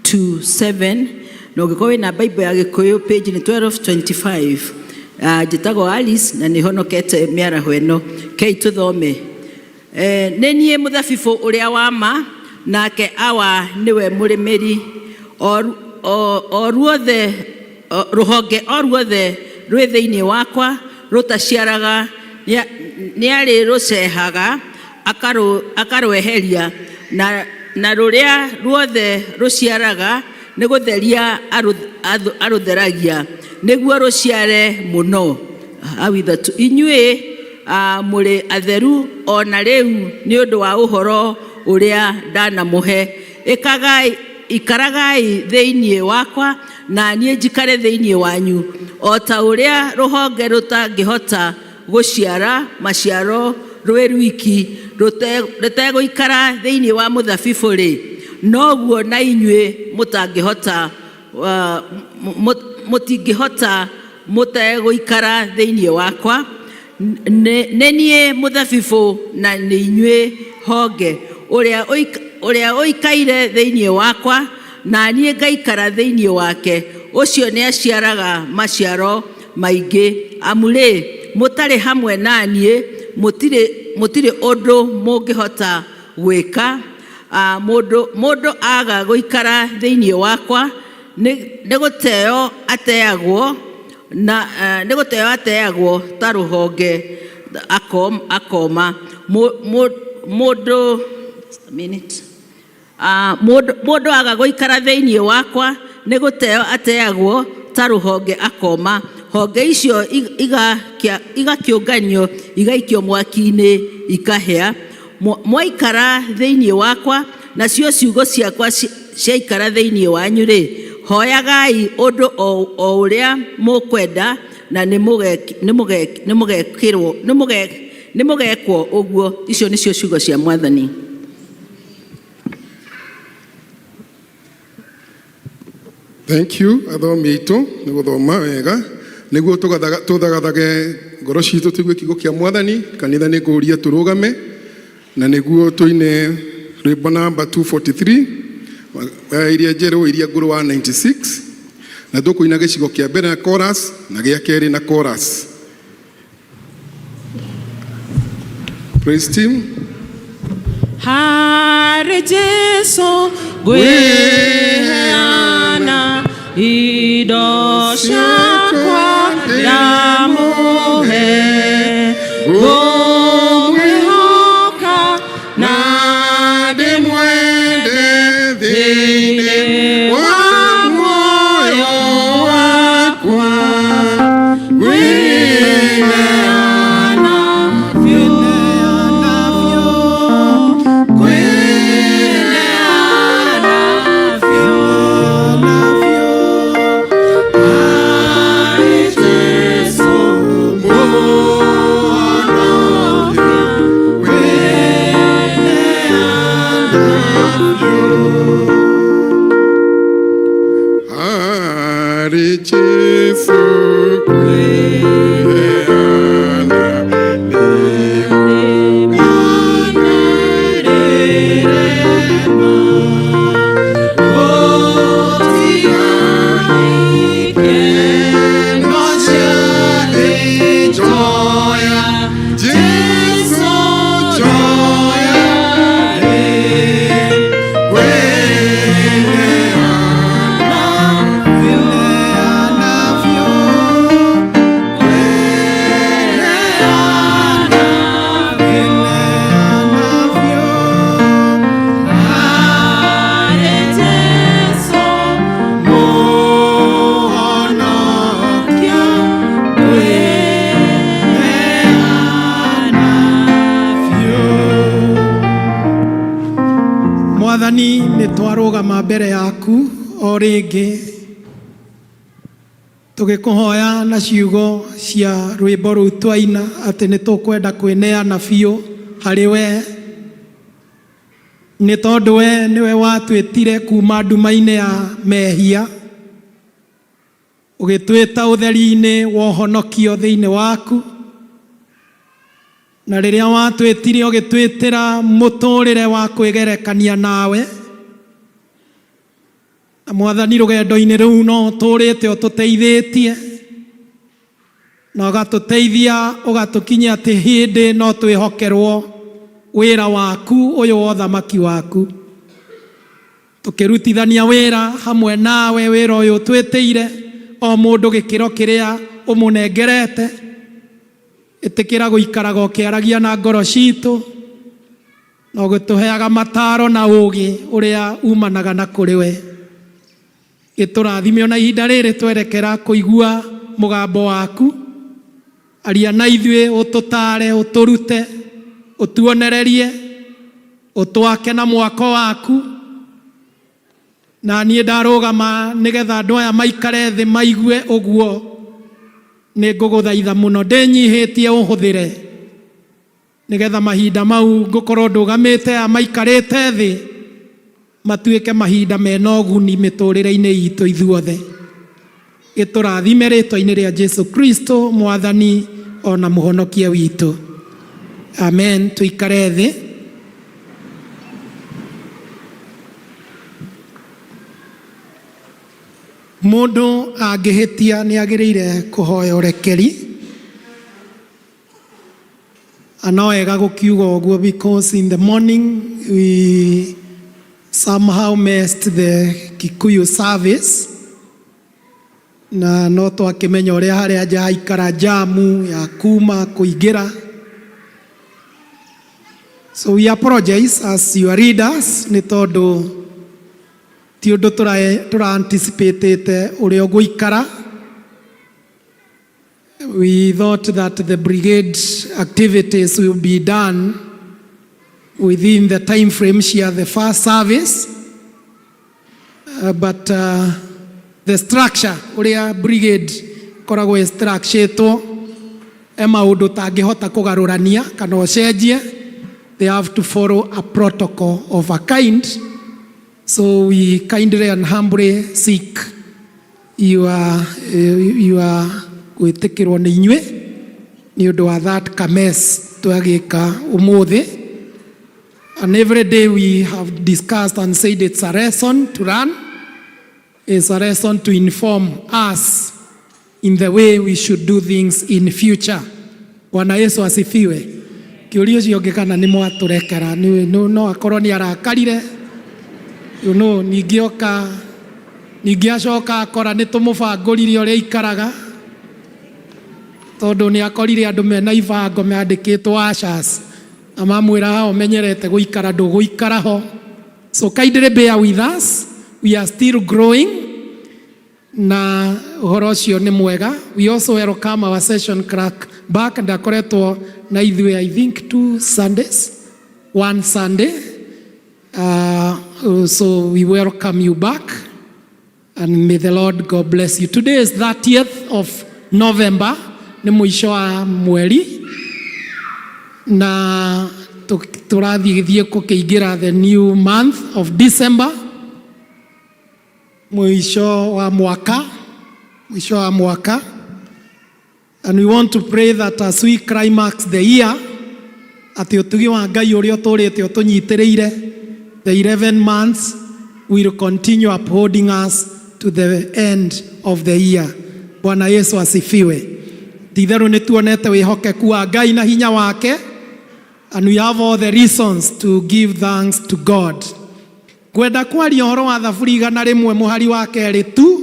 to 7. Na ũngĩkorwo wĩna Bible ya Gĩkũyũ, page nĩ 1225. Njĩtagwo Alice na nĩ honokete mĩaraho ĩno. Kei tũthome. Nĩ niĩ mũthabibũ ũrĩa wa ma, nake Awa nĩwe mũrĩmĩri. O ruothe rũhonge o ruothe rwĩ thĩinĩ wakwa rũtaciaraga nĩarĩrũcehaga akarweheria, na rũrĩa ruothe rũciaraga nĩ gũtheria arũtheragia nĩguo rũciare mũno. Hau ithatũ, inyuĩ mũrĩ atheru o na rĩu nĩ ũndũ wa ũhoro ũrĩa ndanamũhe. Ĩkagai, ikaragai thĩinĩ wakwa na niĩ njikare thĩinĩ wanyu. O ta ũrĩa rũhonge rũtangĩhota gũciara maciaro rwĩ rwiki rũtegũikara thĩinĩ wa mũthabibũ-rĩ, noguo na inyuĩ mũtangĩhota mũtingĩhota mũtegũikara thĩinĩ wakwa. Nĩ niĩ mũthabibũ na nĩ inyuĩ honge. Ũrĩa ũikaire thĩinĩ wakwa na niĩ ngaikara thĩinĩ wake, ũcio nĩaciaraga maciaro maingĩ. Amu rĩ, mũtarĩ hamwe na niĩ mũtirĩ ũndũ mũngĩhota gwĩka. Mũndũ aga gũikara thĩinĩ wakwa nĩ gũteo ateagwo na nĩ gũteo ateagwo ta rũhonge akoma. Mũndũ, minute. Mũndũ aga gũikara thĩinĩ wakwa nĩ gũteo ateagwo ta rũhonge akoma. Honge icio igakĩũnganio igaikio mwaki-inĩ ikahĩa. Mwaikara thĩinĩ wakwa nacio ciugo ciakwa ciaikara thĩinĩ wanyu rĩ, hoyagai ũndũ o ũrĩa mũkwenda na nĩmũgekwo ũguo. Icio nĩcio ciugo cia Mwathani. Thank you athomi aitũ nĩ gũthoma wega nĩguo tũthagathage ngoro citũ tũigue kiugo kĩa Mwathani. Kanitha nĩ ngũria tũrũgame na nĩguo tũine rwĩmbo namba 243, iria njerũ iria ngũrũ wa 96, na tũkũina gĩcigo kĩa mbere na chorus na gĩa kerĩ na chorus. Praise team. Harĩ Jesu ngwĩheana indo ciakwa ndamũhe, ngũmwĩhoka na ndĩmwende thĩinĩ wa muoyo wakwa, ngwĩneana biũ, ngwĩneana biũ harĩ Jesu Mũhonokia, ngwĩneana biũ. Harĩ Jesu kwĩheana. Jesu njoya. Jesu Mũhonokia, ngwĩneana biũ. Mwathani, nĩ twarũgama mbere yaku o rĩngĩ tũgĩkũhoya na ciugo cia rwĩmbo rũu twaina atĩ nĩ tũkwenda kwĩneana biũ harĩ we, nĩ tondũ we nĩwe watwĩtire kuma nduma-inĩ ya mehia. Ũgĩtwĩta ũtheri-inĩ wa ũhonokio thĩinĩ waku, na rĩrĩa watwĩtire ũgĩtwĩtĩra mũtũrĩre wa kwĩgerekania nawe. Na Mwathani, rũgendo-inĩ rũu no ũtũrĩte ũtũteithĩtie na ũgatũteithia ũgatũkinyia atĩ hĩndĩ no twĩhokerwo wĩra waku ũyũ wa ũthamaki waku, tũkĩrutithania wĩra hamwe nawe, wĩra ũyũ ũtwĩtĩire, o mũndũ gĩkĩro kĩrĩa ũmũnengerete. Ĩtĩkĩra gũikaraga ũkĩaragia na ngoro citũ na ũgĩtũheaga mataro na ũũgĩ ũrĩa umanaga na kũrĩ we. Gĩtũrathime ona ihinda rĩrĩ twerekera kũigua mũgambo waku. Aria na ithuĩ, ũtũtare, ũtũrute, ũtuonererie, ũtwake na mwako waku. Na niĩ ndarũgama nĩgetha andũ aya maikare thĩ maigue ũguo, nĩ ngũgũthaitha mũno ndĩnyihĩtie ũhũthĩre nĩgetha mahinda mau ngũkorwo ndũgamĩte aya maikarĩte thĩ matuĩke mahinda mena ũguni mĩtũrĩre-inĩ itũ ithuothe. Gĩtũrathime rĩtwa-inĩ rĩa Jesu Kristo, Mwathani ona Mũhonokia witũ, amen. Tũikare thĩ. Mũndũ angĩhĩtia nĩ agĩrĩire kũhoya ũrekeri. No wega gũkiuga ũguo because in the morning we somehow missed the Kikuyu service, na no twakĩmenya ũrĩa harĩa nja haikara jamu ya kuma kũingĩra. So we apologize as your leaders nĩ tondũ ti ũndũ tũra anticipatĩte ũrĩa ũgũikara. We thought that the brigade activities will be done within the time frame cia the first service, but the structure ũrĩa brigade koragwo structuretwo e maũndũ tangĩhota kũgarũrania kana ũcenjie. They have to follow a protocol of a kind, so we kindly and humbly seek your gwĩtĩkĩrwo nĩ inyuĩ nĩ ũndũ wa that kamess twagĩka ũmũthĩ. And every day we have discussed and said it's a lesson to learn. It's a lesson to inform us in the way we should do things in future. Bwana Yesu asifiwe. Kĩũria ũcio ũngĩ kana nĩ mwatũrekera, no akorwo nĩ arakarire, ningĩ oka, ningĩ acoka akora nĩ tũmũbangũrire ũrĩa aikaraga, tondũ nĩ akorire andũ mena ibango mandĩkĩtwo ushers na mamwĩra haha ũmenyerete gũikara ndũgũikara ho. So kindly bear with us, we are still growing, na ũhoro ũcio nĩ mwega. We also welcome our session clerk back. Ndakoretwo na ithuĩ, I think, two Sundays, one Sunday, so we welcome you back and may the Lord God bless you. Today is 30th of November, nĩ mũico wa mweri na tũrathiĩ thiĩ kũkĩingĩra the new month of December, mũico wa mwaka, mũico wa mwaka. And we want to pray that as we climax the year, atĩ ũtugi wa Ngai ũrĩa ũtũrĩte ũtũnyitĩrĩire the 11 months will continue upholding us to the end of the year. Bwana Yesu asifiwe. Ti-itherũ nĩ tuonete wĩhokeku wa Ngai na hinya wake, and we have all the reasons to give thanks to God. Ngwenda kwaria ũhoro wa Thaburi 101 mũhari wa kerĩ tu,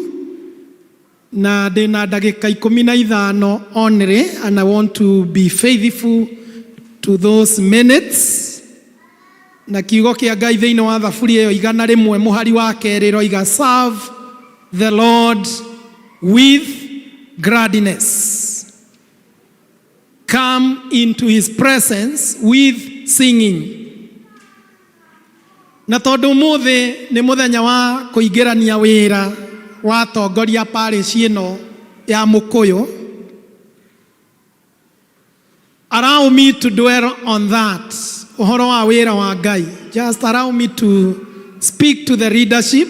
na ndĩna ndagĩka 15 only, and I want to be faithful to those minutes. Na kiugo kĩa Ngai thĩinĩ wa Thaburi ĩyo 101 mũhari wa kerĩ roiga, "Serve the Lord with gladness, come into his presence with singing." Na tondũ ũmũthĩ nĩ mũthenya wa kũingĩrania wĩra wa atongoria parish ĩno ya Mũkũyũ, allow me to dwell on that, ũhoro wa wĩra wa Ngai. Just allow me to speak to the leadership.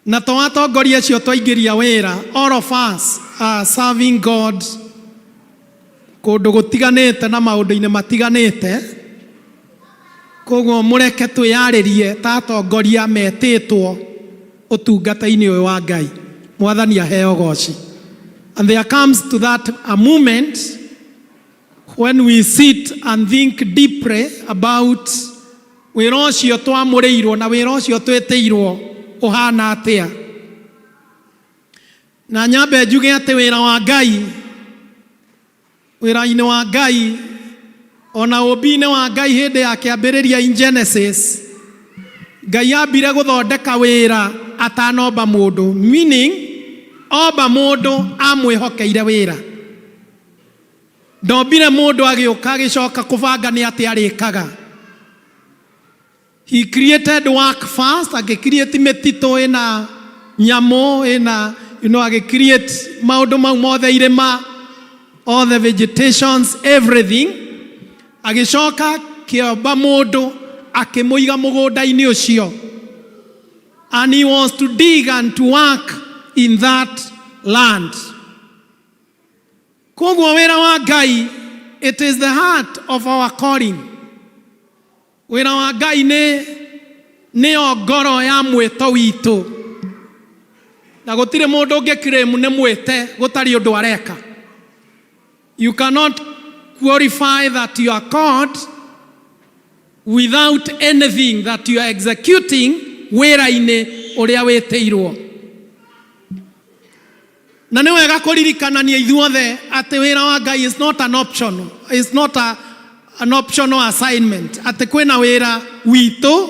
Na to atongoria acio twaingĩria wĩra, all of us are serving God kũndũ gũtiganĩte na maũndũ-inĩ matiganĩte. Koguo mũreke twĩyarĩrie ta atongoria metĩtwo ũtungata-inĩ ũyũ wa Ngai. Mwathani aheo goci. And there comes to that a moment when we sit and think deeply about wĩra ũcio twamũrĩirwo na wĩra ũcio twĩtĩirwo ũhana atĩa. Na nyambe njuge atĩ wĩra wa Ngai, wĩra-inĩ wa Ngai, ona ũmbi-inĩ wa Ngai hĩndĩ ya kĩambĩrĩria in Genesis, Ngai ambire gũthondeka wĩra atanomba mũndũ, meaning omba mũndũ amwĩhokeire wĩra. Ndombire mũndũ agĩũka agĩcoka kũbanga nĩ atĩa arĩkaga. He created work first, agĩcreate mĩtitũ ĩna nyamũ ĩna agĩcreate maũndũ mau mothe, irĩma, all the vegetations, everything. Agĩcoka kĩomba mũndũ akĩmũiga mũgũnda-inĩ ũcio, and he was to dig and to work in that land. Koguo wĩra wa Ngai, it is the heart of our calling. Wĩra wa Ngai nĩ nĩyo ngoro ya mwĩto witũ, na gũtirĩ mũndũ ũngĩ claim nĩ mwĩte gũtarĩ ũndũ areka. You cannot qualify that you are called without anything that you are executing wĩra-inĩ ũrĩa wĩtĩirwo. Na nĩ wega kũririkanania ithuothe atĩ wĩra wa Ngai is not an option, is not an optional assignment, atĩ kwĩna wĩra witũ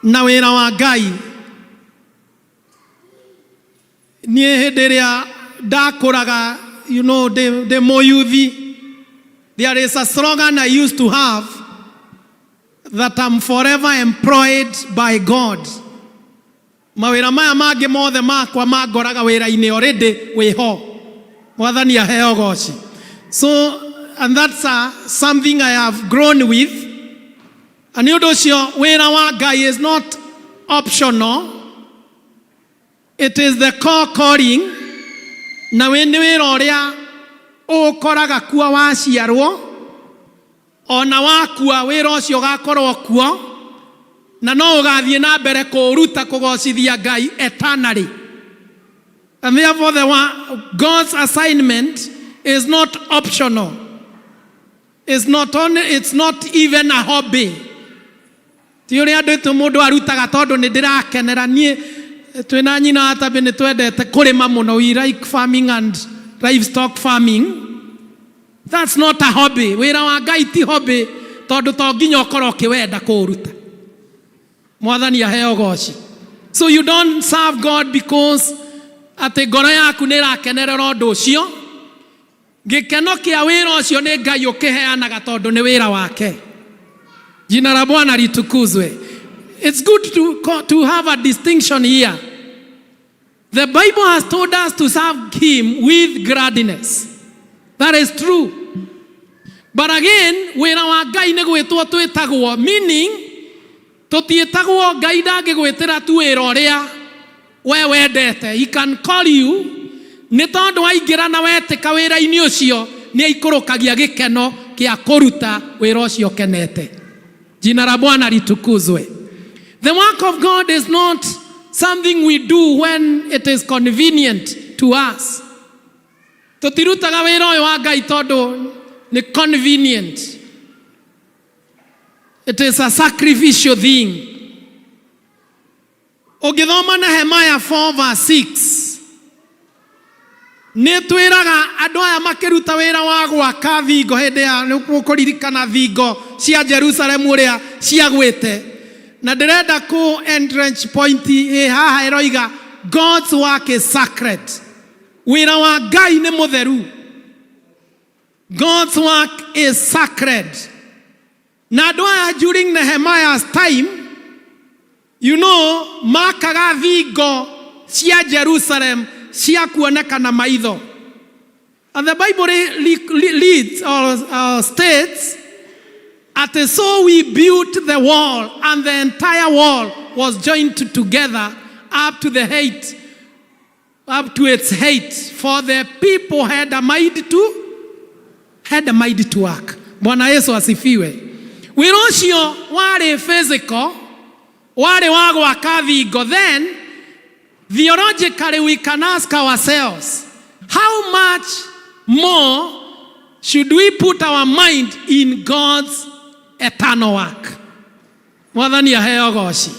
na wĩra wa Ngai. Niĩ hĩndĩ ĩrĩa ndakũraga, ndĩ mũyuthi, there is a slogan I used to have that I'm forever employed by God. Mawĩra maya mangĩ mothe makwa mangoraga wĩra-inĩ already wĩho. Mwathani aheo goci. So and that's something I have grown with. Na nĩ ũndũ ũcio wĩra wa Ngai is not optional, it is the core calling. Na wĩ nĩ wĩra ũrĩa ũkoraga kuo waciarwo, ona wakua wĩra ũcio ũgakorwo kuo, na no ũgathiĩ na mbere kũũruta kũgocithia Ngai eternally. And therefore the one, God's assignment is not optional. It's not only, it's not even a hobby. Ti ũrĩa andũ aitũ mũndũ arutaga tondũ nĩ ndĩrakenera. Niĩ twĩna nyina wa Tabi nĩ twendete kũrĩma mũno. We like farming and livestock farming. That's not a hobby. Wĩra wa Ngai ti hobby, tondũ to nginya ũkorwo ũkĩwenda kũũruta. Mwathani aheo goci. So you don't serve God because atĩ ngoro yaku nĩ ĩrakenerera ũndũ ũcio. Gĩkeno kĩa wĩra ũcio nĩ Ngai ũkĩheanaga, tondũ nĩ wĩra wake. Jina la Bwana litukuzwe. It's good to have a distinction here. The Bible has told us to serve him with gladness. That is true. But again, wĩra wa Ngai nĩ gwĩtwo twĩtagwo, meaning tũtiĩtagwo. Ngai ndangĩgwĩtĩra tu wĩra ũrĩa we wendete. He can call you nĩ tondũ waingĩra na wetĩka wĩra-inĩ ũcio, nĩ aikũrũkagia gĩkeno kĩa kũruta wĩra ũcio ũkenete. Jina la Bwana litukuzwe. The work of God is not something we do when it is convenient to us. Tũtirutaga wĩra ũyũ wa Ngai tondũ nĩ convenient. It is a sacrificial thing. Ũngĩthoma Nehemiah 4 verse 6, nĩ twĩraga andũ aya makĩruta wĩra wa gwaka thingo hĩndĩ ya nĩ kũririkana thingo cia Jerusalemu ũrĩa ciagwĩte. Na ndĩrenda kũ entrench point ĩ haha ĩroiga God's work is sacred. Wĩra wa Ngai nĩ mũtheru. God's work is sacred. Na andũ aya during Nehemiah's time, makaga thingo cia Jerusalem cia kuoneka na maitho. And the Bible leads or states, at so we built the wall, and the entire wall was joined together up to the height, up to its height, for the people had a mind to work. Bwana Yesu asifiwe. Wĩra ũcio warĩ physical, warĩ wa gwaka thingo. Then theologically we can ask ourselves, how much more should we put our mind in God's eternal work? Mwathani aheo goci.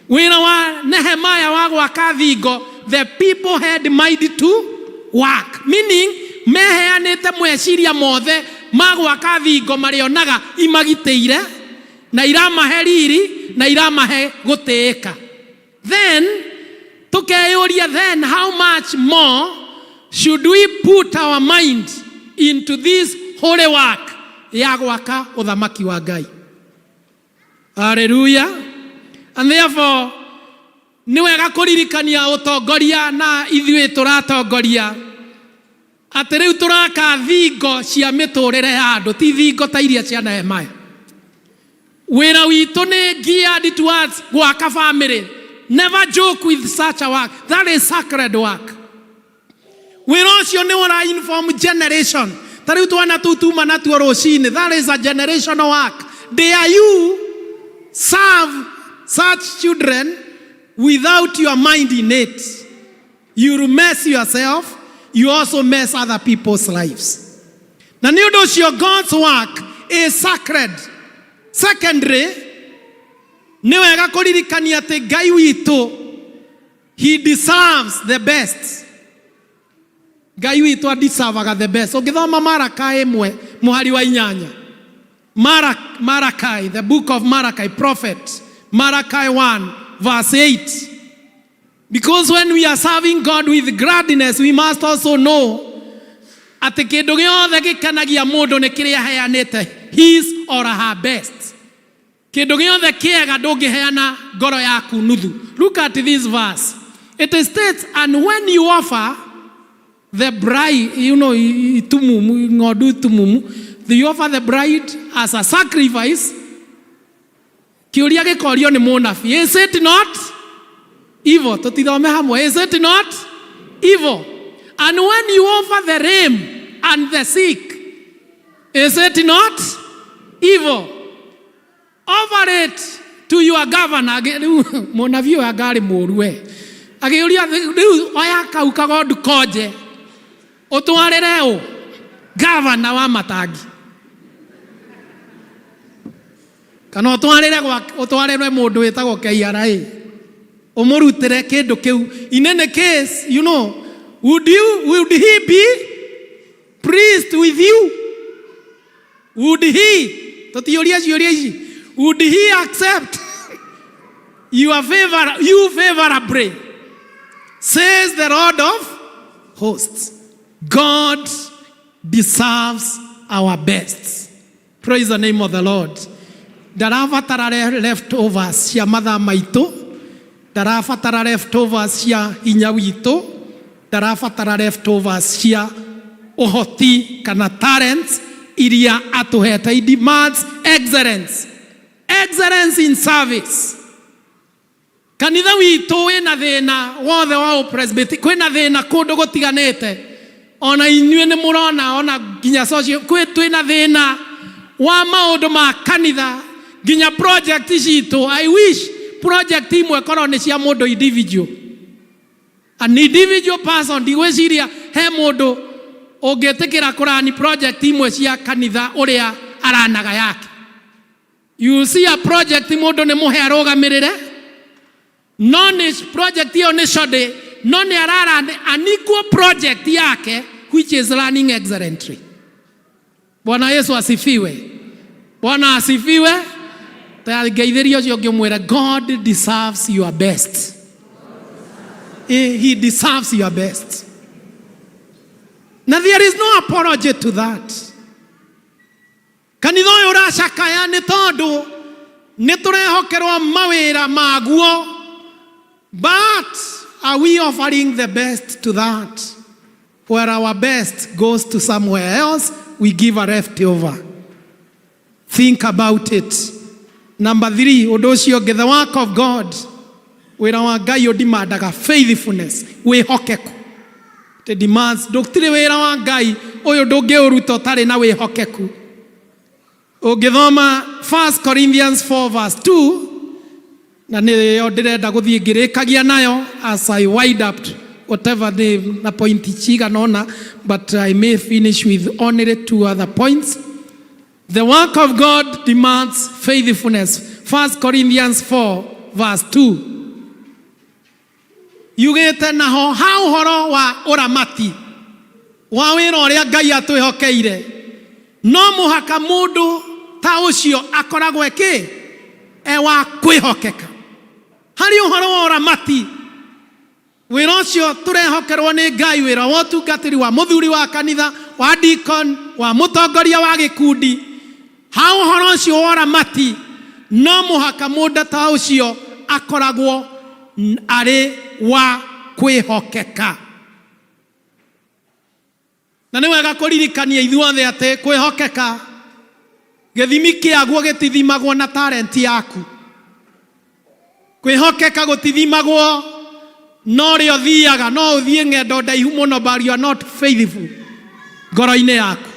Wĩra wa Nehemiah wa gwaka thingo, the people had mind to work, meaning meheanĩte meciria mothe ma gwaka thingo marĩonaga imagitĩire na iramahe riri na iramahe gũtĩĩka. Then tukeyũria, then how much more should we put our mind into this holy work ya gwaka ũthamaki wa Ngai? Haleluya. And therefore nĩ wega kũririkania ũtongoria na ithuĩ tũratongoria atĩ rĩu tũraka thingo cia mĩtũrĩre ya andũ, ti thingo ta iria cia Nehemiah. Wĩra witũ nĩ geared towards gwaka family. Never joke with such a work. That is sacred work. Wĩra ũcio nĩ ũra inform generation. Ta rĩu twana tũu tuma natuo rũcinĩ, that is a generational work. Dare you serve such children without your mind in it? You will mess yourself. You also mess other people's lives. Na nĩ ũndũ ũcio God's work is sacred. Secondly, nĩ wega kũririkania atĩ Ngai witũ, he deserves the best. Ngai witũ adeservaga the best. Ũngĩthoma Maraka 1 mũhari wa 8, Malachi, the book of Malachi, prophet Malachi 1 verse 8. Because when we are serving God with gladness, we must also know atĩ kĩndũ gĩothe gĩkenagia mũndũ nĩ kĩrĩa aheanĩte his or her best. Kĩndũ gĩothe kĩega ndũngĩheana ngoro yaku nuthu. Look at this verse. It states, "And when you offer the bride," itumumu, ng'ondu itumumu, "you offer the bride as a sacrifice." Kĩũria gĩkorio nĩ mũnabii, "Is it not evil?" Tũtithome hamwe. Is it not evil? "And when you offer the lame and the sick, is it not evil? Offer it to your governor." Rĩu mũnabii ũyũ angarĩ mũru we agĩũria, rĩu oya kau kagondu konje ũtwarĩre ũ gavana wa Matangi kana ũtwarĩre ũtwarĩre mũndũ wĩtagwo KRA ũmũrutĩre kĩndũ kĩu. In any case, would he be pleased with you? Would he, tũtiũria ciũria ici, would he accept your favor, you favorably, says the Lord of hosts? God deserves our best. Praise the name of the Lord. Ndarabatara leftovers cia mathaa maitũ, ndarabatara leftovers cia hinya witũ, ndarabatara leftovers cia ũhoti kana talents iria atũhete. He demands excellence, excellence in service. Kanitha witũ wĩna thĩna wothe wa ũpresbyteri, kwĩna thĩna kũndũ gũtiganĩte, ona inyuĩ nĩ mũrona, ona nginya social kwĩ twĩna thĩna wa maũndũ ma kanitha, nginya project citũ. I wish project imwe korwo nĩ cia mũndũ individual, an individual person. Ndigwĩciria he mũndũ ũngĩtĩkĩra kũrani project imwe cia kanitha ũrĩa aranaga yake. You see a project mũndũ nĩ mũhe arũgamĩrĩre, no nĩ project ĩyo nĩ shoddy, no nĩ ararun an equal project yake which is running excellently. Bwana Yesu asifiwe. Bwana asifiwe. Ngeithĩria ũcio ũngĩ ũmwĩre, God deserves your best. He deserves your best. Na there is no apology to that. Kanitha ũyũ ũracakaya nĩ tondũ nĩ tũrehokerwo mawĩra maguo, but are we offering the best to that? Where our best goes to somewhere else, we give a leftover. Think about it. Number three, ũndũ ũcio ũngĩ, the work of God. Wĩra wa Ngai ũdimandaga faithfulness, wĩhokeku. It demands, ndũtirĩ wĩra wa Ngai ũyũ ndũngĩũruta ũtarĩ na wĩhokeku. Ũngĩthoma 1 Corinthians 4 verse 2, na nĩyo ndĩrenda gũthiĩ ngĩrĩkagia nayo as I wind up whatever the na point cigana ũna, but I may finish with only two other points. The work of God demands faithfulness. 1 Corinthians 4 verse 2 yugĩte, naho ha ũhoro wa ũramati wa wĩra ũrĩa Ngai atwĩhokeire, no mũhaka mũndũ ta ũcio akoragwo ĩkĩ e wa kwĩhokeka harĩ ũhoro wa ũramati, wĩra ũcio tũrehokerwo nĩ Ngai, wĩra wa ũtungatĩri wa mũthuri wa kanitha, wa deacon, wa mũtongoria wa gĩkundi. Ha ũhoro ũcio wa ũramati, no mũhaka mũndũ ta ũcio akoragwo arĩ wa kwĩhokeka. Na nĩ wega kũririkania ithuothe atĩ kwĩhokeka, gĩthimi kĩaguo gĩtithimagwo na talenti yaku. Kwĩhokeka gũtithimagwo no ũrĩa ũthiaga. No ũthiĩ ng'endo ndaihu mũno, but you are not faithful ngoro-inĩ yaku.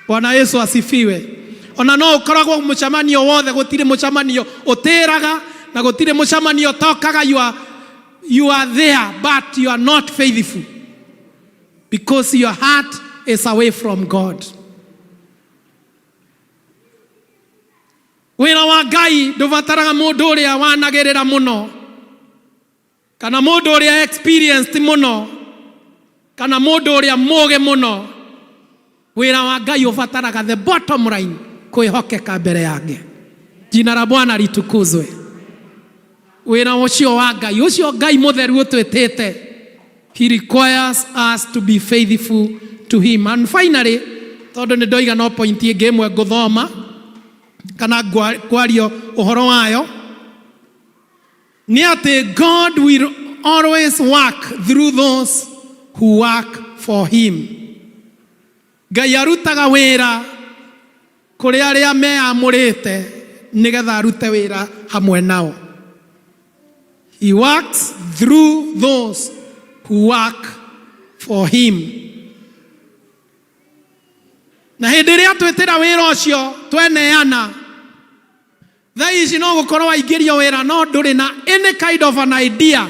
Bwana Yesu asifiwe. Ona no ũkoragwo mũcemanio wothe, gũtirĩ mũcemanio ũtĩraga na gũtirĩ mũcemanio ũtokaga. You are there, but you are not faithful because your heart is away from God. Wĩra wa Ngai ndũbataraga mũndũ ũrĩa wanagĩrĩra mũno, kana mũndũ ũrĩa experienced mũno, kana mũndũ ũrĩa mũgĩ mũno. Wĩra wa Ngai ũbataraga, the bottom line, kwĩhokeka mbere yake. Jina la Bwana litukuzwe. Wĩra ũcio wa Ngai, ũcio Ngai mũtheru ũtwĩtĩte, he requires us to be faithful to him. And finally, tondũ nĩ ndoiga no point ĩngĩ ĩmwe ngũthoma kana kwario ũhoro wayo, nĩ atĩ God will always work through those who work for him. Ngai arutaga wĩra kũrĩ arĩa meamũrĩte nĩgetha arute wĩra hamwe nao. He works through those who work for him. Na hĩndĩ ĩrĩa twĩtĩra wĩra ũcio, tweneana, thaa ici no gũkorwo waingĩrio wĩra, no ndũrĩ na any kind of an idea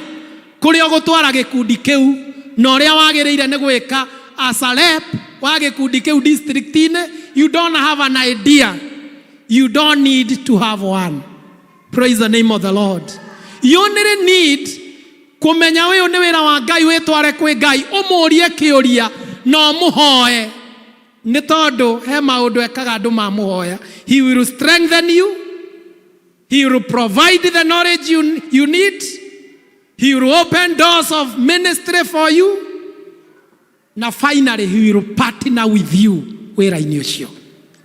kũrĩa ũgũtwara gĩkundi kĩu na ũrĩa wagĩrĩire nĩ gwĩka as a rep wa gĩkundi kĩu district-inĩ. You don't have an idea. You don't need to have one. Praise the name of the Lord. You only need kũmenya ũyũ nĩ wĩra wa Ngai, wĩtware kwĩ Ngai, ũmũrie kĩũria na ũmũhoe, nĩ tondũ he maũndũ ekaga andũ mamũhoya. He will strengthen you. He will provide the knowledge you need. He will open doors of ministry for you. Na finally, he will partner with you wĩra-inĩ ũcio.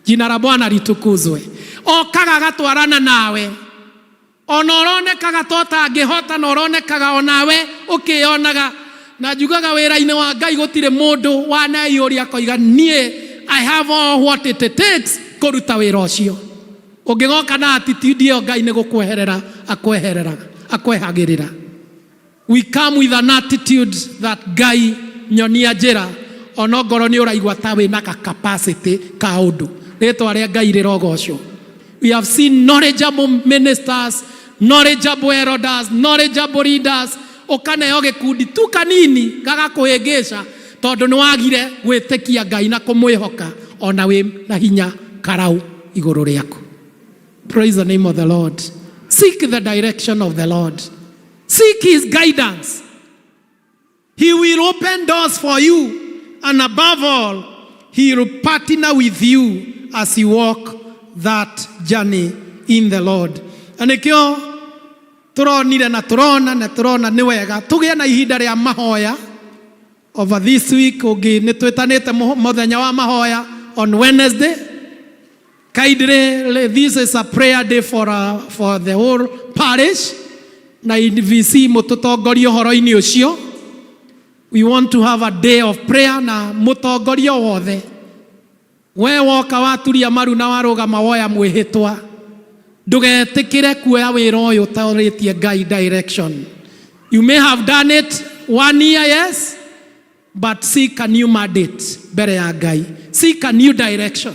Jina la Bwana litukuzwe. Okaga agatwarana nawe ona ũronekaga ta ũtangĩhota, na ũronekaga onawe ũkĩyonaga. Na njugaga, wĩra-inĩ wa Ngai gũtirĩ mũndũ waneyũria akoiga, "Niĩ I have all what it takes kũruta wĩra ũcio." Ũngĩgoka na attitude ĩyo, Ngai nĩ gũkweherera akwehereraga, akwehagĩrĩra. We come with an attitude that, "Ngai, nyonia njĩra," onongorwo nĩ ũraigua ta wĩna ka capacity ka ũndũ. Rĩtwa rĩa Ngai rĩrogocwo. We have seen knowledgeable ministers, knowledgeable elders, knowledgeable leaders, ũkaneo gĩkundi tu kanini gagakũhĩngĩca, tondũ nĩ wagire gwĩtĩkia Ngai na kũmwĩhoka ona wĩ na hinya karau igũrũ rĩaku. Praise the name of the Lord. Seek the direction of the Lord. Seek his guidance. He will open doors for you, and above all, he will partner with you as you walk that journey in the Lord. Na nĩkĩo tũronire na tũrona nĩ wega tũgĩe na ihinda rĩa mahoya over this week. Ũngĩ nĩ twĩtanĩte mũthenya wa mahoya on Wednesday. Kindly, this is a prayer day for the whole parish, na VC mũtũtongorie ũhoro-inĩ ũcio. We want to have a day of prayer, na mũtongoria wothe, we woka waturia maru na warũgama woya mwĩhĩtwa. Ndũgetĩkĩre kuoya wĩra ũyũ ũtaũrĩtie Ngai direction. You may have done it one year, yes, but seek a new mandate mbere ya Ngai. Seek a new direction.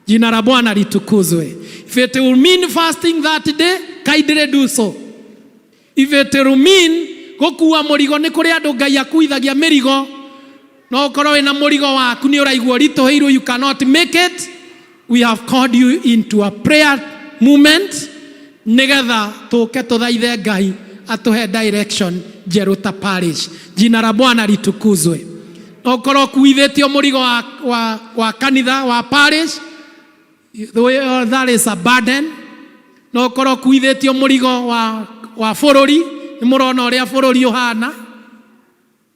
Jina la Bwana litukuzwe. If it will mean fasting that day, kindly do so. If it will mean gũkua mũrigo, nĩ kũrĩ andũ Ngai akuithagia mĩrigo, no ũkorwo wĩna mũrigo waku nĩ ũraigua ũritũhĩirwo, you cannot make it, we have called you into a prayer movement nĩgetha tũke tũthaithe Ngai atũhe direction njerũ ta parish. Jina la Bwana litukuzwe. No ũkorwo ũkuithĩtio mũrigo wa kanitha wa parish, that is a burden. No ũkorwo ũkuithĩtio mũrigo wa bũrũri, nĩ mũrona ũrĩa bũrũri ũhana.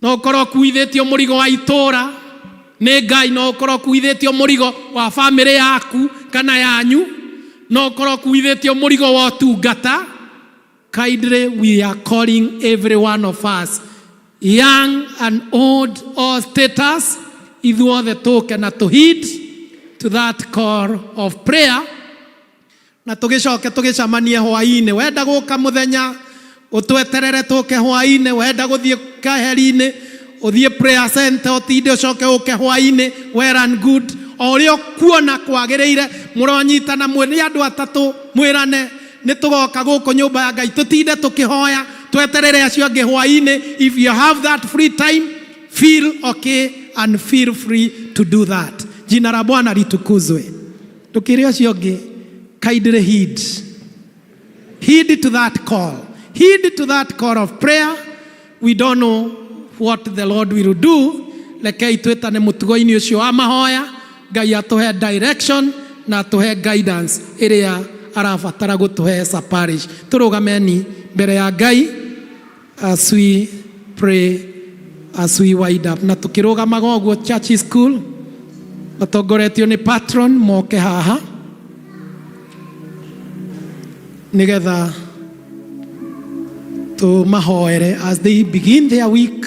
No ũkorwo ũkuithĩtio mũrigo wa itũũra nĩ Ngai, no ũkorwo ũkuithĩtio mũrigo wa bamĩrĩ yaku kana yanyu, no ũkorwo ũkuithĩtio mũrigo wa ũtungata. Kindly, we are calling every one of us, young and old, all status, ithuothe tũke na to heed to that call of prayer, na tũgĩcoke tũgĩcemanie hwaĩ-inĩ. Wenda gũka mũthenya, ũtweterere tũke hwaĩ-inĩ. Wenda gũthiĩ kaheri-inĩ, ũthiĩ prayer center ũtinde, ũcoke ũke hwaĩ-inĩ, well and good. O ũrĩa ũkuona kwagĩrĩire, mũronyitana mwĩ andũ atatũ, mwĩrane nĩ tũgoka gũkũ nyũmba ya Ngai, tũtinde tũkĩhoya, tweterere acio angĩ hwaĩ-inĩ. If you have that free time, feel okay and feel free to do that. Jina la Bwana litukuzwe. Ndũkĩre ũcio ũngĩ, kindly heed to that call, heed to that call of prayer. We don't know what the Lord will do. Rekei twĩtane mũtugo-inĩ ũcio wa mahoya, Ngai atũhe direction na atũhe guidance ĩrĩa arabatara gũtũhe as a parish. Tũrũgameni mbere ya Ngai as we pray, as we wind up. Na tũkĩrũgamaga ũguo, church school matongoretio nĩ patron moke haha nĩgetha tũmahoere as they begin their week,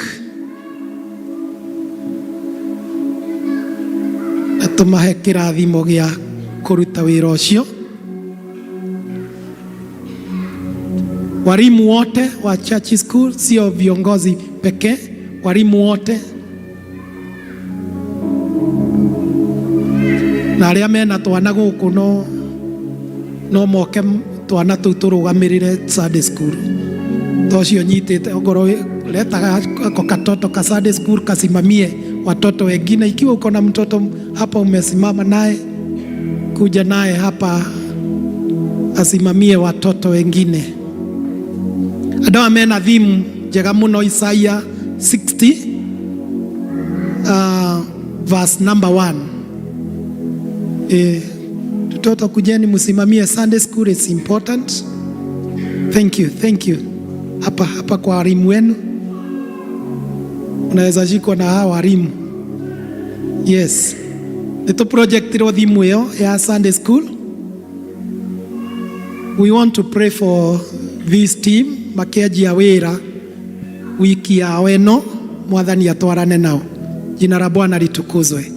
na tũmahe kĩrathimo gĩa kũruta wĩra ũcio. Walimu wote wa church school, sio viongozi pekee, walimu wote na arĩa mena twana gũkũ, no moke twana tũu tũrũgamĩrĩre Sunday school. Ta ũcio nyitĩte, ongorwo leta ako katoto ka Sunday school kasimamie watoto wengine. Ikiwa uko na mtoto hapa umesimama naye, kuja naye hapa asimamie watoto wengine. Andũ aya mena theme njega mũno, Isaiah 60 verse number 1. Tutoto kujeni msimamie Sunday school, is important. Thank you, thank you. Hapa hapa kwa walimu wenu, unaweza shikwa na hawa walimu. Yes, nĩ tũ projectirwo theme ĩyo ya Sunday school. We want to pray for this team makĩanjia wĩra wiki yao ĩno, Mwathani atwarane nao. Jina la Bwana litukuzwe.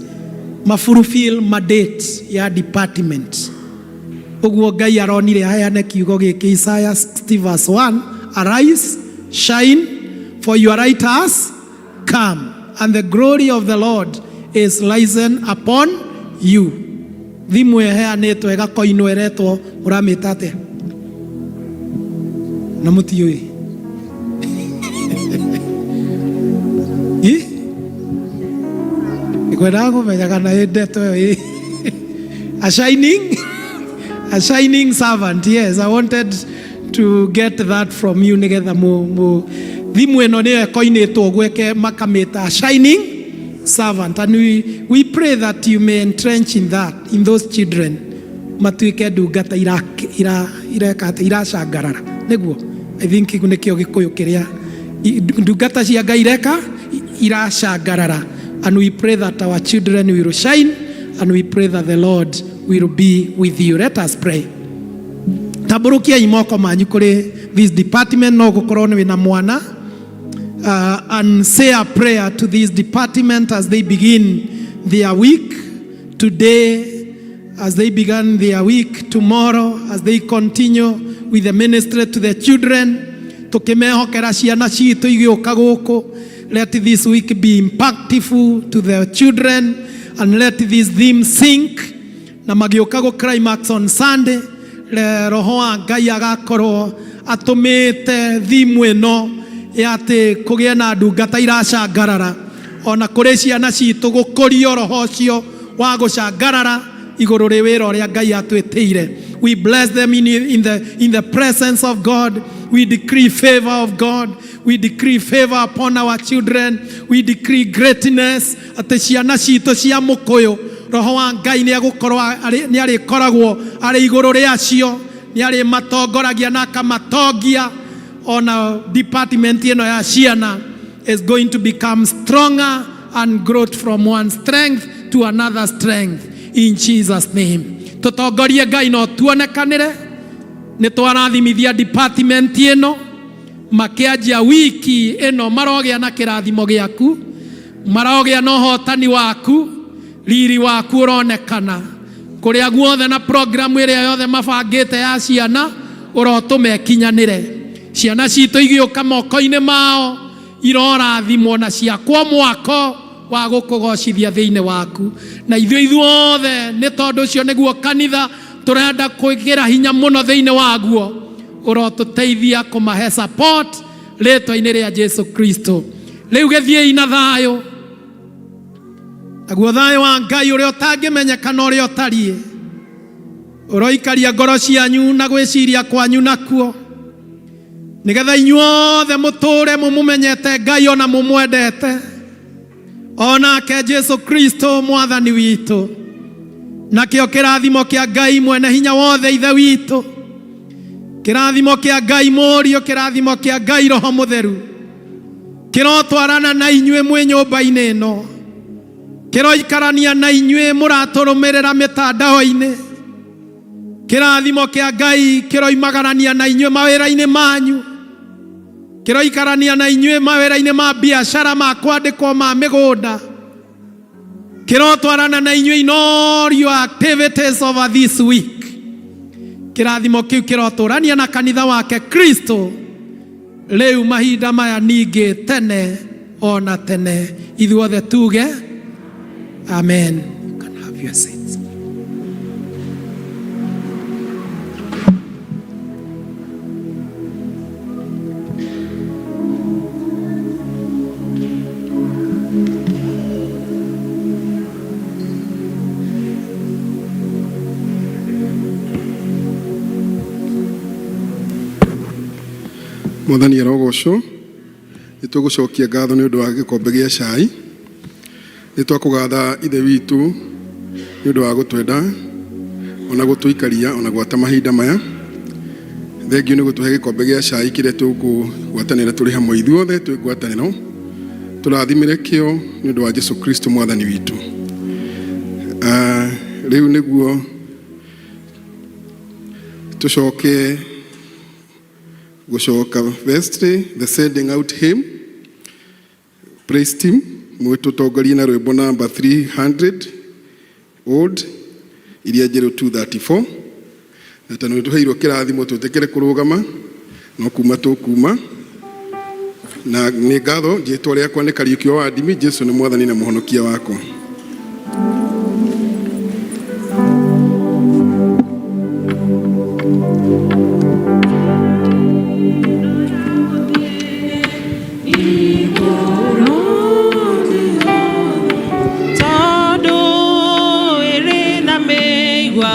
Mafulfill mandate ya department. Ũguo Ngai aronire aheane kiugo gĩkĩ, Isaiah 60 verse 1: "Arise, shine, for your light has come and the glory of the Lord is risen upon you." Thimũ ĩheanĩtwo ĩgakoinwo, ĩretwo, ũramĩta atĩa na mũtiũĩ? Ĩ? Ngwendaga kũmenya kana ĩ ndeto ĩyo ĩ a shining servant. Yes, I wanted to get that from you nigetha mu thimũ ĩno nĩyo ĩkoinĩtwo ũguo ĩke makamĩta a shining servant, and we pray that you may entrench in that, in those children, matuĩke ndungata ira ireka atĩ iracangarara. Nĩguo I think nĩkĩo Gĩkũyũ kĩrĩa ndungata cia Ngai ireka iracangarara. And we pray that our children will shine, and we pray that the Lord will be with you. Let us pray. Tambũrũkiai moko manyu kũrĩ this department. No gũkorwo nĩ wĩna mwana, and say a prayer to this department as they begin their week today. As they began their week tomorrow, as they continue with the ministry to the children, tukimehokera ciana citũ igĩũka gũkũ. Let this week be impactful to the children and let this theme sink. Na magĩũka gũ climax on Sunday, le roho wa Ngai agakorwo atũmĩte theme ĩno ya atĩ kũgĩe na ndungata iracangarara, ona kũrĩ ciana citũ gũkũrio roho ũcio wa gũcangarara igũrũ rĩ wĩra ũrĩa Ngai atwĩtĩire. We bless them in the presence of God. We decree favor of God. We decree favor upon our children. We decree greatness, atĩ ciana citũ cia mũkũyũ, roho wa Ngai nĩ agũkorwo nĩ arĩkoragwo arĩ igũrũ rĩacio, nĩ arĩmatongoragia na akamatongia. Ona department ĩno ya ciana is going to become stronger and growth from one strength to another strength in Jesus' name. Tũtongorie Ngai no tuonekanĩre. Nĩ twarathimithia department ĩno makĩanjia wiki ĩno, marogĩa na kĩrathimo gĩaku, marogĩa na ũhotani waku, riri waku ũronekana kũrĩa guothe, na programu ĩrĩa yothe mabangĩte ya ciana ũrotũma ĩkinyanĩre. Ciana citũ igĩũka moko-inĩ mao irorathimwo na ciakwo mwako wa gũkũgocithia thĩinĩ waku. Na ithuĩ ithuothe, nĩ tondũ ũcio nĩguo kanitha tũrenda kwĩkĩra hinya mũno thĩinĩ waguo, ũrotũteithia kũmahe support rĩtwa-inĩ rĩa Jesu Kristo. Rĩu gĩthiĩi na thayũ, naguo thayũ wa Ngai ũrĩa ũtangĩmenyeka na ũrĩa ũtariĩ ũroikaria ngoro cianyu na gwĩciria kwanyu nakuo, nĩgetha inyuothe mũtũũre mũmũmenyete Ngai ona mũmwendete, onake Jesu Kristo mwathani witũ. Nakĩo kĩrathimo kĩa Ngai mwene hinya wothe, ithe witũ, kĩrathimo kĩa Ngai Mũriũ, kĩrathimo kĩa Ngai Roho Mũtheru kĩrotwarana na inyuĩ mwĩ nyũmba-inĩ ĩno, kĩroikarania na inyuĩ mũratũrũmĩrĩra mĩtandao-inĩ. Kĩrathimo kĩa Ngai kĩroimagarania na inyuĩ mawĩra-inĩ manyu, kĩroikarania na inyuĩ mawĩra-inĩ ma biacara, ma kwandĩkwo, ma mĩgũnda. Kĩrotwarana na inyuĩ in all your activities over this week. Kĩrathimo kĩu kĩrotũrania na kanitha wake Kristo rĩu mahinda maya, ningĩ tene ona tene. Ithuothe tuge amen. You can have your seats. Mwathani arogocwo. Nĩ tũgũcokia ngatho nĩ ũndũ wa gĩkombe gĩa cai. Nĩ twakũgatha, ithe witũ, nĩ ũndũ wa gũtwenda ona gũtũikaria ona gwata mahinda maya. Thengiũ nĩ gũtũhe gĩkombe gĩa cai kĩrĩa tũkũgwatanĩra tũrĩ hamwe ithuothe twĩ ngwatanĩro. Tũrathimĩre kĩo nĩ ũndũ wa Jesu Kristo mwathani witũ. Ah, rĩu nĩguo tũcoke gũcoka vestry, the sending out hymn. Praise team, mwĩtũtongorie na rwĩmbo namba 300 old, iria njerũ 234. Na tondũ nĩ tũheirwo kĩrathimo twĩtĩkĩre kũrũgama, no kuma tũkuma na nĩ ngatho. Njĩtwa rĩakwa nĩ Kariũkio wa Ndimi. Jesu nĩ mwathani na mũhonokia wakwa. Tondũ ĩrĩ na mĩigua.